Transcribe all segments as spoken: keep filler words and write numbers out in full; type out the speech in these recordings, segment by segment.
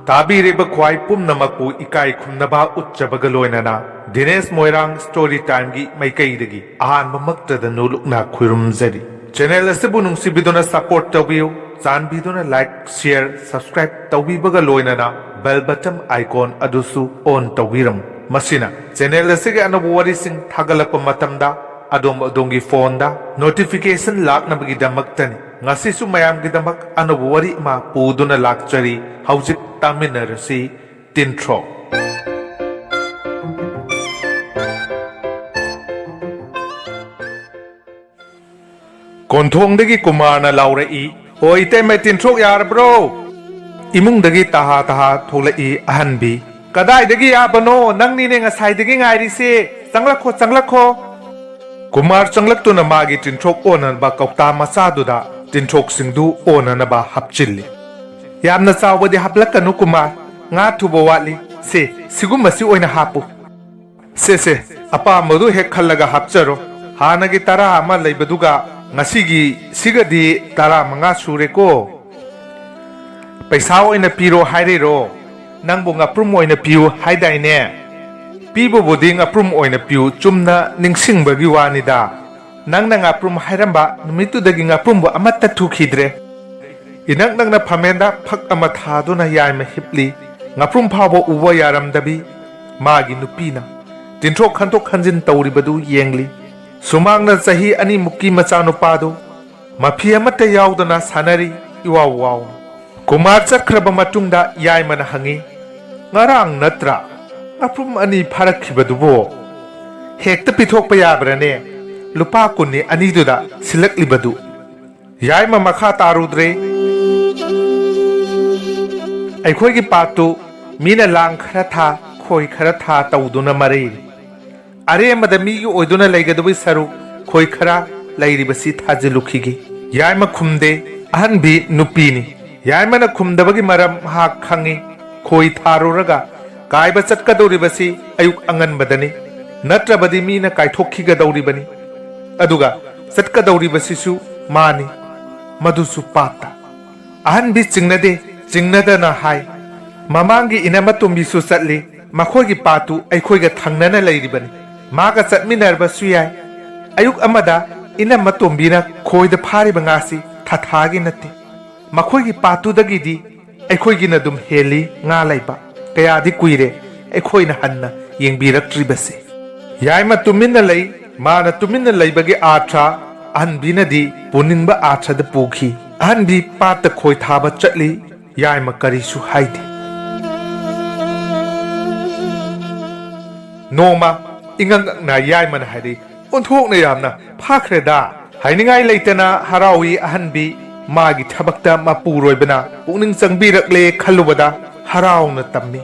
ꯇꯥꯕꯤꯔꯤꯕ ꯈ꯭ꯋꯥꯏ ꯄꯨꯝꯅꯃꯛꯄꯨ ꯏꯀꯥꯏ ꯈꯨꯝꯅꯕ ꯎꯠꯆꯕꯒ ꯂꯣꯏꯅꯅ ꯗꯤꯅꯦꯁ ꯃꯣꯏꯔꯥꯡ ꯁ꯭ꯇꯣꯔꯤ ꯇꯥꯏꯝꯒꯤ ꯃꯥꯏꯀꯩꯗꯒꯤ ꯑꯍꯥꯟꯕꯃꯛꯇꯗ ꯅꯣꯂꯨꯛꯅ ꯈꯨꯔꯨꯝꯖꯔꯤ꯫ ꯆꯦꯅꯦꯜ ꯑꯁꯤꯕꯨ ꯅꯨꯡꯁꯤꯕꯤꯗꯨꯅ ꯁꯄꯣꯔꯠ ꯇꯧꯕꯤꯌꯨ꯫ ꯆꯥꯟꯕꯤꯗꯨꯅ ꯂꯥꯏꯛ, ꯁꯤꯌꯔ, ꯁꯕꯁꯀ꯭ꯔꯥꯏꯕ ꯇꯧꯕꯤꯕꯒ ꯂꯣꯏꯅꯅ ꯕꯦꯜ ꯕꯇꯟ ꯑꯥꯏꯀꯣꯟ ꯑꯗꯨꯁꯨ ꯑꯣꯟ ꯇꯧꯕꯤꯔꯝꯃꯨ꯫ ꯃꯁꯤꯅ ꯆꯦꯅꯦꯜ ꯑꯁꯤꯒꯤ ꯑꯅꯧꯕ ꯋꯥꯔꯤꯁꯤꯡ ꯊꯥꯒꯠꯂꯛꯄ ꯃꯇꯝꯗ ꯑꯗꯣꯝ ꯑꯗꯣꯝꯒꯤ ꯐꯣꯟꯗ ꯅꯣꯇꯤꯐꯤꯀꯦꯁꯟ ꯂꯥꯛꯅꯕꯒꯤꯗꯃꯛꯇꯅꯤ꯫ ꯉꯁꯤꯁꯨ ꯃꯌꯥꯝꯒꯤꯗꯃꯛ ꯑꯅꯧꯕ ꯋꯥꯔꯤ ꯑꯃ ꯄꯨꯗꯨꯅ ꯂꯥꯛꯆꯔꯤ꯫ ꯍꯧꯖꯤꯛ ꯇꯥꯃꯤꯟꯅꯔꯁꯤ꯫ ꯇꯤꯟꯊ꯭ꯔꯣꯛ꯫ ꯀꯣꯟꯊꯣꯡꯗꯒꯤ ꯀꯨꯃꯥꯔꯅ ꯂꯥꯎꯔꯛꯏ, "ꯍꯣ ꯏꯇꯩꯃ, ꯇꯤꯟꯊ꯭ꯔꯣꯛ ꯌꯥꯔꯕ꯭ꯔꯣ?" ꯏꯃꯨꯡꯗꯒꯤ ꯇꯍꯥ ꯇꯍꯥ ꯊꯣꯛꯂꯛꯏ ꯑꯍꯟꯕꯤ꯫ "ꯀꯗꯥꯏꯗꯒꯤ ꯌꯥꯕꯅꯣ? ꯅꯪꯅꯤꯅꯦ ꯉꯁꯥꯏꯗꯒꯤ ꯉꯥꯏꯔꯤꯁꯦ꯫ ꯆꯪꯂꯛꯈꯣ, ꯆꯪꯂꯛꯈꯣ꯫" ꯀꯨꯃꯥꯔ ꯆꯪꯂꯛꯇꯨꯅ ꯃꯥꯒꯤ ꯇꯤꯟꯊ꯭ꯔꯣꯛ ꯑꯣꯟꯅꯅꯕ ꯀꯧꯇꯥ ꯃꯆꯥꯗꯨꯗ ꯇꯤꯟꯊ꯭ꯔꯣꯛꯁꯤꯡꯗꯨ ꯑꯣꯟꯅꯅꯕ ꯍꯥꯞꯆꯤꯜꯂꯤ꯫ "ꯌꯥꯝꯅ ꯆꯥꯎꯕꯗꯤ ꯍꯥꯞꯂꯛꯀꯅꯨ ꯀꯨꯃꯥꯔ, ꯉꯥ ꯊꯨꯕ ꯋꯥꯠꯂꯤ꯫ ꯁꯦ, ꯁꯤꯒꯨꯝꯕꯁꯤ ꯑꯣꯏꯅ ꯍꯥꯞꯄꯨ꯫ ꯁꯦ, ꯁꯦ, ꯑꯄꯥꯝꯕꯗꯨ ꯍꯦꯛ ꯈꯜꯂꯒ ꯍꯥꯞꯆꯔꯣ꯫ ꯍꯥꯟꯅꯒꯤ ꯇꯔꯥ ꯑꯃ ꯂꯩꯕꯗꯨꯒ ꯉꯁꯤꯒꯤ ꯁꯤꯒꯗꯤ ꯇꯔꯥ ꯃꯉꯥ ꯁꯨꯔꯦꯀꯣ꯫ ꯄꯩꯁꯥ ꯑꯣꯏꯅ ꯄꯤꯔꯣ ꯍꯥꯏꯔꯤꯔꯣ? ꯅꯪꯕꯨ ꯉꯥꯄ꯭ꯔꯨꯝ ꯑꯣꯏꯅ ꯄꯤꯌꯨ ꯍꯥꯏꯗꯥꯏꯅꯦ?" "ꯄꯤꯕꯕꯨꯗꯤ ꯉꯥꯄ꯭ꯔꯨꯝ ꯑꯣꯏꯅ ꯄꯤꯌꯨ, ꯆꯨꯝꯅ ꯅꯤꯡꯁꯤꯡꯕꯒꯤ ꯋꯥꯅꯤꯗ꯫ ꯅꯪꯅ ꯉꯥꯄ꯭ꯔꯨꯝ ꯍꯥꯏꯔꯝꯕ ꯅꯨꯃꯤꯠꯇꯨꯗꯒꯤ ꯉꯥꯄ꯭ꯔꯨꯝꯕꯨ ꯑꯃꯠꯇ ꯊꯨꯈꯤꯗ꯭ꯔꯦ꯫" ꯏꯅꯛ ꯅꯛꯅ ꯐꯝꯃꯦꯟꯗ ꯐꯛ ꯑꯃ ꯊꯥꯗꯨꯅ ꯌꯥꯏꯃ ꯍꯤꯞꯂꯤ꯫ ꯉꯥꯄ꯭ꯔꯨꯝ ꯐꯥꯎꯕ ꯎꯕ ꯌꯥꯔꯝꯗꯕꯤ ꯃꯥꯒꯤ ꯅꯨꯄꯤꯅ ꯇꯤꯟꯊ꯭ꯔꯣꯛ ꯈꯟꯗꯣꯛ ꯈꯟꯖꯤꯟ ꯇꯧꯔꯤꯕꯗꯨ ꯌꯦꯡꯂꯤ꯫ ꯁꯨꯃꯥꯡꯗ ꯆꯍꯤ ꯑꯅꯤꯃꯨꯛꯀꯤ ꯃꯆꯥꯅꯨꯄꯥꯗꯨ ꯃꯐꯤ ꯑꯃꯠꯇ ꯌꯥꯎꯗꯅ ꯁꯥꯟꯅꯔꯤ, ꯏꯋꯥꯎ ꯋꯥꯎꯅ꯫ ꯀꯨꯃꯥꯔ ꯆꯠꯈ꯭ꯔꯕ ꯃꯇꯨꯡꯗ ꯌꯥꯏꯃꯅ ꯍꯪꯉꯤ, "ꯉꯔꯥꯡ ꯅꯠꯇ꯭ꯔꯥ ꯉꯥꯄ꯭ꯔꯨꯝ ꯑꯅꯤ ꯐꯥꯔꯛꯈꯤꯕꯗꯨꯕꯨ? ꯍꯦꯛꯇ ꯄꯤꯊꯣꯛꯄ ꯌꯥꯕ꯭ꯔꯅꯦ? ꯂꯨꯄꯥ ꯀꯨꯟꯅꯤ ꯑꯅꯤꯗꯨꯗ ꯁꯤꯜꯂꯛꯂꯤꯕꯗꯨ?" ꯌꯥꯏꯃ ꯃꯈꯥ ꯇꯥꯔꯨꯗ꯭ꯔꯦ꯫ ꯑꯩꯈꯣꯏꯒꯤ ꯄꯥꯠꯇꯨ ꯃꯤꯅ ꯂꯥꯡ ꯈꯔ ꯊꯥ, ꯈꯣꯏ ꯈꯔ ꯊꯥ ꯇꯧꯗꯨꯅ ꯃꯔꯩꯔꯤ꯫ ꯑꯔꯦꯝꯕꯗ ꯃꯤꯒꯤ ꯑꯣꯏꯗꯨꯅ ꯂꯩꯒꯗꯕꯒꯤ ꯁꯔꯨꯛ ꯈꯣꯏ ꯈꯔ ꯂꯩꯔꯤꯕꯁꯤ ꯊꯥꯖꯤꯜꯂꯨꯈꯤꯒꯦ꯫ ꯌꯥꯏꯃ ꯈꯨꯝꯗꯦ, ꯑꯍꯟꯕꯤ ꯅꯨꯄꯤꯅꯤ꯫ ꯌꯥꯏꯃꯅ ꯈꯨꯝꯗꯕꯒꯤ ꯃꯔꯝ ꯃꯍꯥꯛ ꯈꯪꯏ꯫ ꯈꯣꯏ ꯊꯥꯔꯨꯔꯒ ꯀꯥꯏꯕ ꯆꯠꯀꯗꯧꯔꯤꯕꯁꯤ ꯑꯌꯨꯛ ꯑꯉꯟꯕꯗꯅꯤ, ꯅꯠꯇ꯭ꯔꯕꯗꯤ ꯃꯤꯅ ꯀꯥꯏꯊꯣꯛꯈꯤꯒꯗꯧꯔꯤꯕꯅꯤ꯫ ꯑꯗꯨꯒ ꯆꯠꯀꯗꯧꯔꯤꯕꯁꯤꯁꯨ ꯃꯥꯅꯤ, ꯃꯗꯨꯁꯨ ꯄꯥꯠꯇ꯫ ꯑꯍꯟꯕꯤ ꯆꯤꯡꯅꯗꯦ, ꯆꯤꯡꯅꯗꯅ ꯍꯥꯏ, ꯃꯃꯥꯡꯒꯤ ꯏꯅꯝꯃ ꯇꯣꯝꯕꯤꯁꯨ ꯆꯠꯂꯤ꯫ ꯃꯈꯣꯏꯒꯤ ꯄꯥꯠꯇꯨ ꯑꯩꯈꯣꯏꯒ ꯊꯪꯅꯅ ꯂꯩꯔꯤꯕꯅꯤ꯫ ꯃꯥꯒ ꯆꯠꯃꯤꯟꯅꯔꯕꯁꯨ ꯌꯥꯏ꯫ ꯑꯌꯨꯛ ꯑꯃꯗ ꯏꯅꯝꯃ ꯇꯣꯝꯕꯤꯅ ꯈꯣꯏꯗ ꯐꯥꯔꯤꯕ ꯉꯥꯁꯤ ꯊꯥꯊꯥꯒꯤ ꯅꯠꯇꯦ꯫ ꯃꯈꯣꯏꯒꯤ ꯄꯥꯠꯇꯨꯗꯒꯤꯗꯤ ꯑꯩꯈꯣꯏꯒꯤꯅ ꯑꯗꯨꯝ ꯍꯦꯜꯂꯤ ꯉꯥ ꯂꯩꯕ꯫ ꯀꯌꯥꯗꯤ ꯀꯨꯏꯔꯦ ꯑꯩꯈꯣꯏꯅ ꯍꯟꯅ ꯌꯦꯡꯕꯤꯔꯛꯇ꯭ꯔꯤꯕꯁꯦ꯫ ꯌꯥꯏꯃ ꯇꯨꯃꯤꯟꯅ ꯂꯩ꯫ ꯃꯥꯅ ꯇꯨꯃꯤꯟꯅ ꯂꯩꯕꯒꯤ ꯑꯥꯔꯊ ꯑꯍꯟꯕꯤꯅꯗꯤ ꯄꯨꯅꯤꯡꯕ ꯑꯥꯔꯊꯗ ꯄꯨꯈꯤ꯫ ꯑꯍꯟꯕꯤ ꯄꯥꯠꯇ ꯈꯣꯏ ꯊꯥꯕ ꯆꯠꯂꯤ꯫ ꯌꯥꯏꯃ ꯀꯔꯤꯁꯨ ꯍꯥꯏꯗꯦ꯫ ꯅꯣꯡꯃ ꯏꯉꯛ ꯉꯛꯅ ꯌꯥꯏꯃꯅ ꯍꯥꯏꯔꯛꯏ, "ꯑꯣꯟꯊꯣꯛꯅ ꯌꯥꯝꯅ ꯐꯥꯈ꯭ꯔꯦꯗ!" ꯍꯥꯏꯅꯤꯡꯉꯥꯏ ꯂꯩꯇꯅ ꯍꯔꯥꯎꯏ ꯑꯍꯟꯕꯤ꯫ ꯃꯥꯒꯤ ꯊꯕꯛꯇ ꯃꯄꯨꯔꯣꯏꯕꯅ ꯄꯨꯛꯅꯤꯡ ꯆꯪꯕꯤꯔꯛꯂꯦ ꯈꯜꯂꯨꯕꯗ ꯍꯔꯥꯎꯅ ꯇꯝꯃꯤ꯫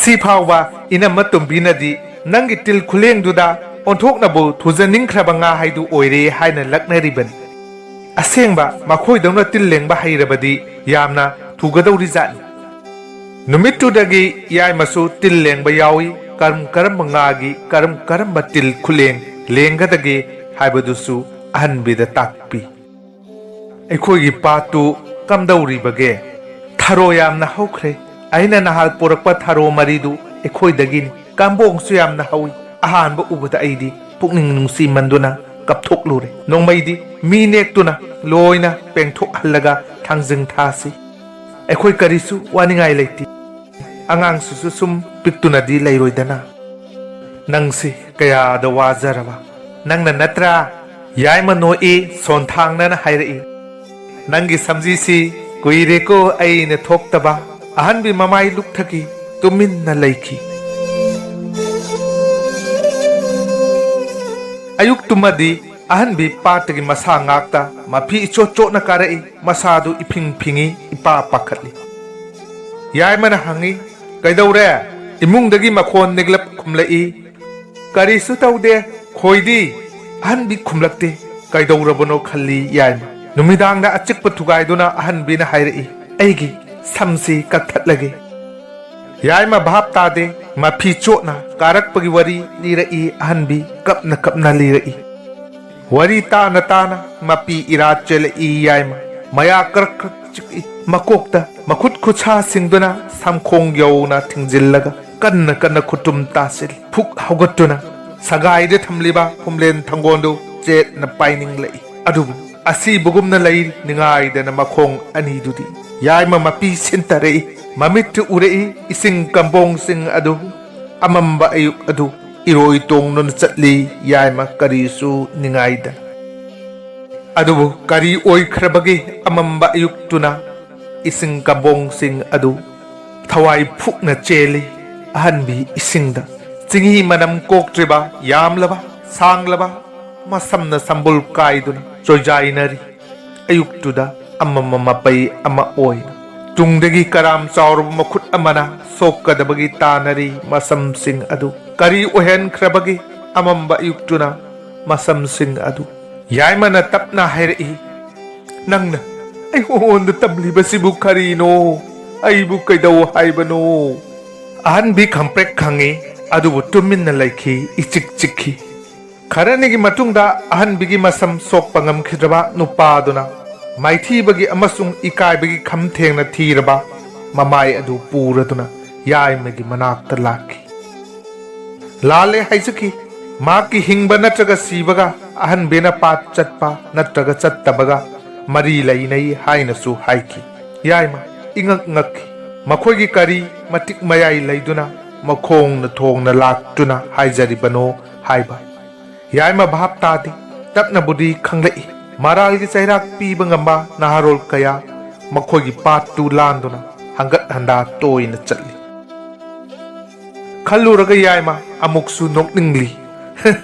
ꯁꯤ ꯐꯥꯎꯕ ꯏꯅꯝꯃ ꯇꯣꯝꯕꯤꯅꯗꯤ ꯅꯪꯒꯤ ꯇꯤꯜ ꯈꯨꯂꯦꯡꯗꯨꯗ ꯑꯣꯟꯊꯣꯛꯅꯕꯨ ꯊꯨꯖꯅꯤꯡꯈ꯭ꯔꯕ ꯉꯥ ꯍꯥꯏꯗꯨ ꯑꯣꯏꯔꯦ ꯍꯥꯏꯅ ꯂꯛꯅꯔꯤꯕꯅꯤ꯫ ꯑꯁꯦꯡꯕ ꯃꯈꯣꯏꯗꯧꯅ ꯇꯤꯜ ꯂꯦꯡꯕ ꯍꯩꯔꯕꯗꯤ ꯌꯥꯝꯅ ꯊꯨꯒꯗꯧꯔꯤꯖꯥꯠꯅꯤ꯫ ꯅꯨꯃꯤꯠꯇꯨꯗꯒꯤ ꯌꯥꯏꯃꯁꯨ ꯇꯤꯜ ꯂꯦꯡꯕ ꯌꯥꯎꯏ꯫ ꯀꯔꯝ ꯀꯔꯝꯕ ꯉꯥꯒꯤ ꯀꯔꯝ ꯀꯔꯝꯕ ꯇꯤꯜ ꯈꯨꯂꯦꯡ ꯂꯦꯡꯒꯗꯒꯦ ꯍꯥꯏꯕꯗꯨꯁꯨ ꯑꯍꯟꯕꯤꯗ ꯇꯥꯛꯄꯤ꯫ ꯑꯩꯈꯣꯏꯒꯤ ꯄꯥꯠꯇꯨ ꯀꯝꯗꯧꯔꯤꯕꯒꯦ? ꯊꯔꯣ ꯌꯥꯝꯅ ꯍꯧꯈ꯭ꯔꯦ꯫ ꯑꯩꯅ ꯅꯍꯥꯟ ꯄꯨꯔꯛꯄ ꯊꯔꯣ ꯃꯔꯤꯗꯨ ꯑꯩꯈꯣꯏꯗꯒꯤꯅꯤ꯫ ꯀꯝꯕꯣꯡꯁꯨ ꯌꯥꯝꯅ ꯍꯧꯏ꯫ ꯑꯍꯥꯟꯕ ꯎꯕꯗ ꯑꯩꯗꯤ ꯄꯨꯛꯅꯤꯡ ꯅꯨꯡꯁꯤꯃꯟꯗꯨꯅ ꯀꯞꯊꯣꯛꯂꯨꯔꯦ꯫ ꯅꯣꯡꯃꯩꯗꯤ ꯃꯤ ꯅꯦꯛꯇꯨꯅ ꯂꯣꯏꯅ ꯄꯦꯡꯊꯣꯛꯍꯜꯂꯒ ꯊꯥꯡꯖꯤꯡ ꯊꯥꯁꯤ꯫ ꯑꯩꯈꯣꯏ ꯀꯔꯤꯁꯨ ꯋꯥꯅꯤꯡꯉꯥꯏ ꯂꯩꯇꯦ꯫ ꯑꯉꯥꯡꯁꯤꯁꯨ ꯁꯨꯝ ꯄꯤꯛꯇꯨꯅꯗꯤ ꯂꯩꯔꯣꯏꯗꯅ꯫ ꯅꯪꯁꯤ ꯀꯌꯥꯗ ꯋꯥꯖꯔꯕ꯫ ꯅꯪꯅ ꯅꯠꯇ꯭ꯔꯥ? ꯌꯥꯏꯃ ꯅꯣꯛꯏ ꯁꯣꯟꯊꯥꯡꯅꯅ ꯍꯥꯏꯔꯛꯏ꯫ ꯅꯪꯒꯤ ꯁꯝꯖꯤꯁꯤ ꯀꯨꯏꯔꯦꯀꯣ ꯑꯩꯅ ꯊꯣꯛꯇꯕ꯫ ꯑꯍꯟꯕꯤ ꯃꯃꯥꯏ ꯂꯨꯛꯊꯈꯤ, ꯇꯨꯃꯤꯟꯅ ꯂꯩꯈꯤ꯫ ꯑꯌꯨꯛꯇꯨꯃꯗꯤ ꯑꯍꯟꯕꯤ ꯄꯥꯠꯇꯒꯤ ꯃꯁꯥ ꯉꯥꯛꯇ ꯃꯐꯤ ꯏꯆꯣꯠ ꯆꯣꯠꯅ ꯀꯥꯔꯛꯏ꯫ ꯃꯁꯥꯗꯨ ꯏꯐꯤꯡ ꯐꯤꯡꯏ, ꯏꯄꯥ ꯄꯥꯈꯠꯂꯤ꯫ ꯌꯥꯏꯃꯅ ꯍꯪꯉꯤ, "ꯀꯩꯗꯧꯔꯦ?" ꯏꯃꯨꯡꯗꯒꯤ ꯃꯈꯣꯟ ꯅꯤꯛꯂꯞ ꯈꯨꯝꯂꯛꯏ꯫ "ꯀꯔꯤꯁꯨ ꯇꯧꯗꯦ, ꯈꯣꯏꯗꯤ?" ꯑꯍꯟꯕꯤ ꯈꯨꯝꯂꯛꯇꯦ꯫ "ꯀꯩꯗꯧꯔꯕꯅꯣ?" ꯈꯜꯂꯤ ꯌꯥꯏꯃ꯫ ꯅꯨꯃꯤꯗꯥꯡꯗ ꯑꯆꯤꯛꯄ ꯊꯨꯒꯥꯏꯗꯨꯅ ꯑꯍꯟꯕꯤꯅ ꯍꯥꯏꯔꯛꯏ, "ꯑꯩꯒꯤ ꯁꯝꯁꯤ ꯀꯛꯊꯠꯂꯒꯦ"꯫ ꯌꯥꯏꯃ ꯚꯥꯞ ꯇꯥꯗꯦ꯫ ꯃꯐꯤ ꯆꯣꯠꯅ ꯀꯥꯔꯛꯄꯒꯤ ꯋꯥꯔꯤ ꯂꯤꯔꯛꯏ ꯑꯍꯟꯕꯤ, ꯀꯞꯅ ꯀꯞꯅ ꯂꯤꯔꯛꯏ꯫ ꯋꯥꯔꯤ ꯇꯥꯅ ꯇꯥꯅ ꯃꯄꯤ ꯏꯔꯥ ꯆꯦꯜꯂꯛꯏ ꯌꯥꯏꯃ꯫ ꯃꯌꯥ ꯀ꯭ꯔꯛ ꯀ꯭ꯔꯛ ꯆꯤꯛꯏ꯫ ꯃꯀꯣꯛꯇ ꯃꯈꯨꯠ ꯈꯨꯠꯁꯥꯁꯤꯡꯗꯨꯅ ꯁꯝꯈꯣꯡ ꯌꯧꯅ ꯊꯤꯡꯖꯤꯜꯂꯒ ꯀꯟꯅ ꯀꯟꯅ ꯈꯨꯇꯨꯝ ꯇꯥꯁꯤꯜꯂꯤ꯫ ꯐꯨꯛ ꯍꯧꯒꯠꯇꯨꯅ ꯁꯒꯥꯏꯗ ꯊꯝꯂꯤꯕ ꯐꯨꯝꯂꯦꯟ ꯊꯪꯒꯣꯟꯗꯨ ꯆꯦꯠꯅ ꯄꯥꯏꯅꯤꯡꯂꯛꯏ꯫ ꯑꯗꯨꯕꯨ ꯑꯁꯤꯕꯒꯨꯝꯅ ꯂꯩꯔꯤ ꯅꯤꯡꯉꯥꯏꯗꯅ ꯃꯈꯣꯡ ꯑꯅꯤꯗꯨꯗꯤ꯫ ꯌꯥꯏꯃ ꯃꯄꯤ ꯁꯤꯟꯇꯔꯛꯏ꯫ ꯃꯃꯤꯠꯇ ꯎꯔꯛꯏ ꯏꯁꯤꯡ ꯀꯝꯕꯣꯡꯁꯤꯡ ꯑꯗꯨ꯫ ꯑꯃꯝꯕ ꯑꯌꯨꯛ ꯑꯗꯨ ꯏꯔꯣꯏ ꯇꯣꯡꯗꯨꯅ ꯆꯠꯂꯤ ꯌꯥꯏꯃ ꯀꯔꯤꯁꯨ ꯅꯤꯡꯉꯥꯏꯗꯅ꯫ ꯑꯗꯨꯕꯨ ꯀꯔꯤ ꯑꯣꯏꯈ꯭ꯔꯕꯒꯦ ꯑꯃꯝꯕ ꯑꯌꯨꯛꯇꯨꯅ ꯏꯁꯤꯡ ꯀꯝꯕꯣꯡꯁꯤꯡ ꯑꯗꯨ ꯊꯋꯥꯏ ꯐꯨꯛꯅ ꯆꯦꯜꯂꯤ꯫ ꯑꯍꯟꯕꯤ ꯏꯁꯤꯡꯗ ꯆꯤꯡꯍꯤ ꯃꯅꯝ ꯀꯣꯛꯇ꯭ꯔꯤꯕ ꯌꯥꯝꯂꯕ ꯁꯥꯡꯂꯕ ꯃꯁꯝꯅ ꯁꯝꯕꯨꯜ ꯀꯥꯏꯗꯨꯅ ꯆꯣꯏꯖꯥꯏꯅꯔꯤ꯫ ꯑꯌꯨꯛꯇꯨꯗ ꯑꯃꯃꯝ ꯃꯄꯩ ꯑꯃ ꯑꯣꯏꯅ ꯇꯨꯡꯗꯒꯤ ꯀꯔꯥꯝ ꯆꯥꯎꯔꯕ ꯃꯈꯨꯠ ꯑꯃꯅ ꯁꯣꯛꯀꯗꯕꯒꯤ ꯇꯥꯅꯔꯤ ꯃꯁꯝꯁꯤꯡ ꯑꯗꯨ꯫ ꯀꯔꯤ ꯑꯣꯏꯍꯟꯈ꯭ꯔꯕꯒꯦ ꯑꯃꯝꯕ ꯑꯌꯨꯛꯇꯨꯅ ꯃꯁꯝꯁꯤꯡ ꯑꯗꯨ? ꯌꯥꯏꯃꯅ ꯇꯞꯅ ꯍꯥꯏꯔꯛꯏ, "ꯅꯪꯅ ꯑꯩꯉꯣꯟꯗ ꯇꯝꯂꯤꯕꯁꯤꯕꯨ ꯀꯔꯤꯅꯣ? ꯑꯩꯕꯨ ꯀꯩꯗꯧ ꯍꯥꯏꯕꯅꯣ?" ꯑꯍꯟꯕꯤ ꯈꯪꯄ꯭ꯔꯦꯛ ꯈꯪꯉꯤ, ꯑꯗꯨꯕꯨ ꯇꯨꯃꯤꯟꯅ ꯂꯩꯈꯤ, ꯏꯆꯤꯛ ꯆꯤꯛꯈꯤ꯫ ꯈꯔꯅꯤꯒꯤ ꯃꯇꯨꯡꯗ ꯑꯍꯟꯕꯤꯒꯤ ꯃꯁꯝ ꯁꯣꯛꯄ ꯉꯝꯈꯤꯗ꯭ꯔꯕ ꯅꯨꯄꯥꯗꯨꯅ ꯃꯥꯏꯊꯤꯕꯒꯤ ꯑꯃꯁꯨꯡ ꯏꯀꯥꯏꯕꯒꯤ ꯈꯝ ꯊꯦꯡꯅ ꯊꯤꯔꯕ ꯃꯃꯥꯏ ꯑꯗꯨ ꯄꯨꯔꯗꯨꯅ ꯌꯥꯏꯃꯒꯤ ꯃꯅꯥꯛꯇ ꯂꯥꯛꯈꯤ꯫ ꯂꯥꯜꯂꯦ ꯍꯥꯏꯖꯈꯤ꯫ ꯃꯍꯥꯛꯀꯤ ꯍꯤꯡꯕ ꯅꯠꯇ꯭ꯔꯒ ꯁꯤꯕꯒ ꯑꯍꯟꯕꯤꯅ ꯄꯥꯠ ꯆꯠꯄ ꯅꯠꯇ꯭ꯔꯒ ꯆꯠꯇꯕꯒ ꯃꯔꯤ ꯂꯩꯅꯩ ꯍꯥꯏꯅꯁꯨ ꯍꯥꯏꯈꯤ꯫ ꯌꯥꯏꯃ ꯏꯉꯛ ꯉꯛꯈꯤ꯫ ꯃꯈꯣꯏꯒꯤ ꯀꯔꯤ ꯃꯇꯤꯛ ꯃꯌꯥꯏ ꯂꯩꯗꯨꯅ ꯃꯈꯣꯡꯅ ꯊꯣꯡꯅ ꯂꯥꯛꯇꯨꯅ ꯍꯥꯏꯖꯔꯤꯕꯅꯣ ꯍꯥꯏꯕ꯫ ꯌꯥꯏꯃ ꯚꯥꯞ ꯇꯥꯗꯦ꯫ ꯇꯞꯅꯕꯨꯗꯤ ꯈꯪꯂꯛꯏ꯫ ꯃꯔꯥꯜꯒꯤ ꯆꯩꯔꯥꯛ ꯄꯤꯕ ꯉꯝꯕ ꯅꯍꯥꯔꯣꯜ ꯀꯌꯥ ꯃꯈꯣꯏꯒꯤ ꯄꯥꯠꯇꯨ ꯂꯥꯟꯗꯨꯅ ꯍꯪꯒꯠ ꯍꯟꯗꯥ ꯇꯣꯏꯅ ꯆꯠꯂꯤ꯫ ꯈꯜꯂꯨꯔꯒ ꯌꯥꯏꯃ ꯑꯃꯨꯛꯁꯨ ꯅꯣꯛꯅꯤꯡꯂꯤ꯫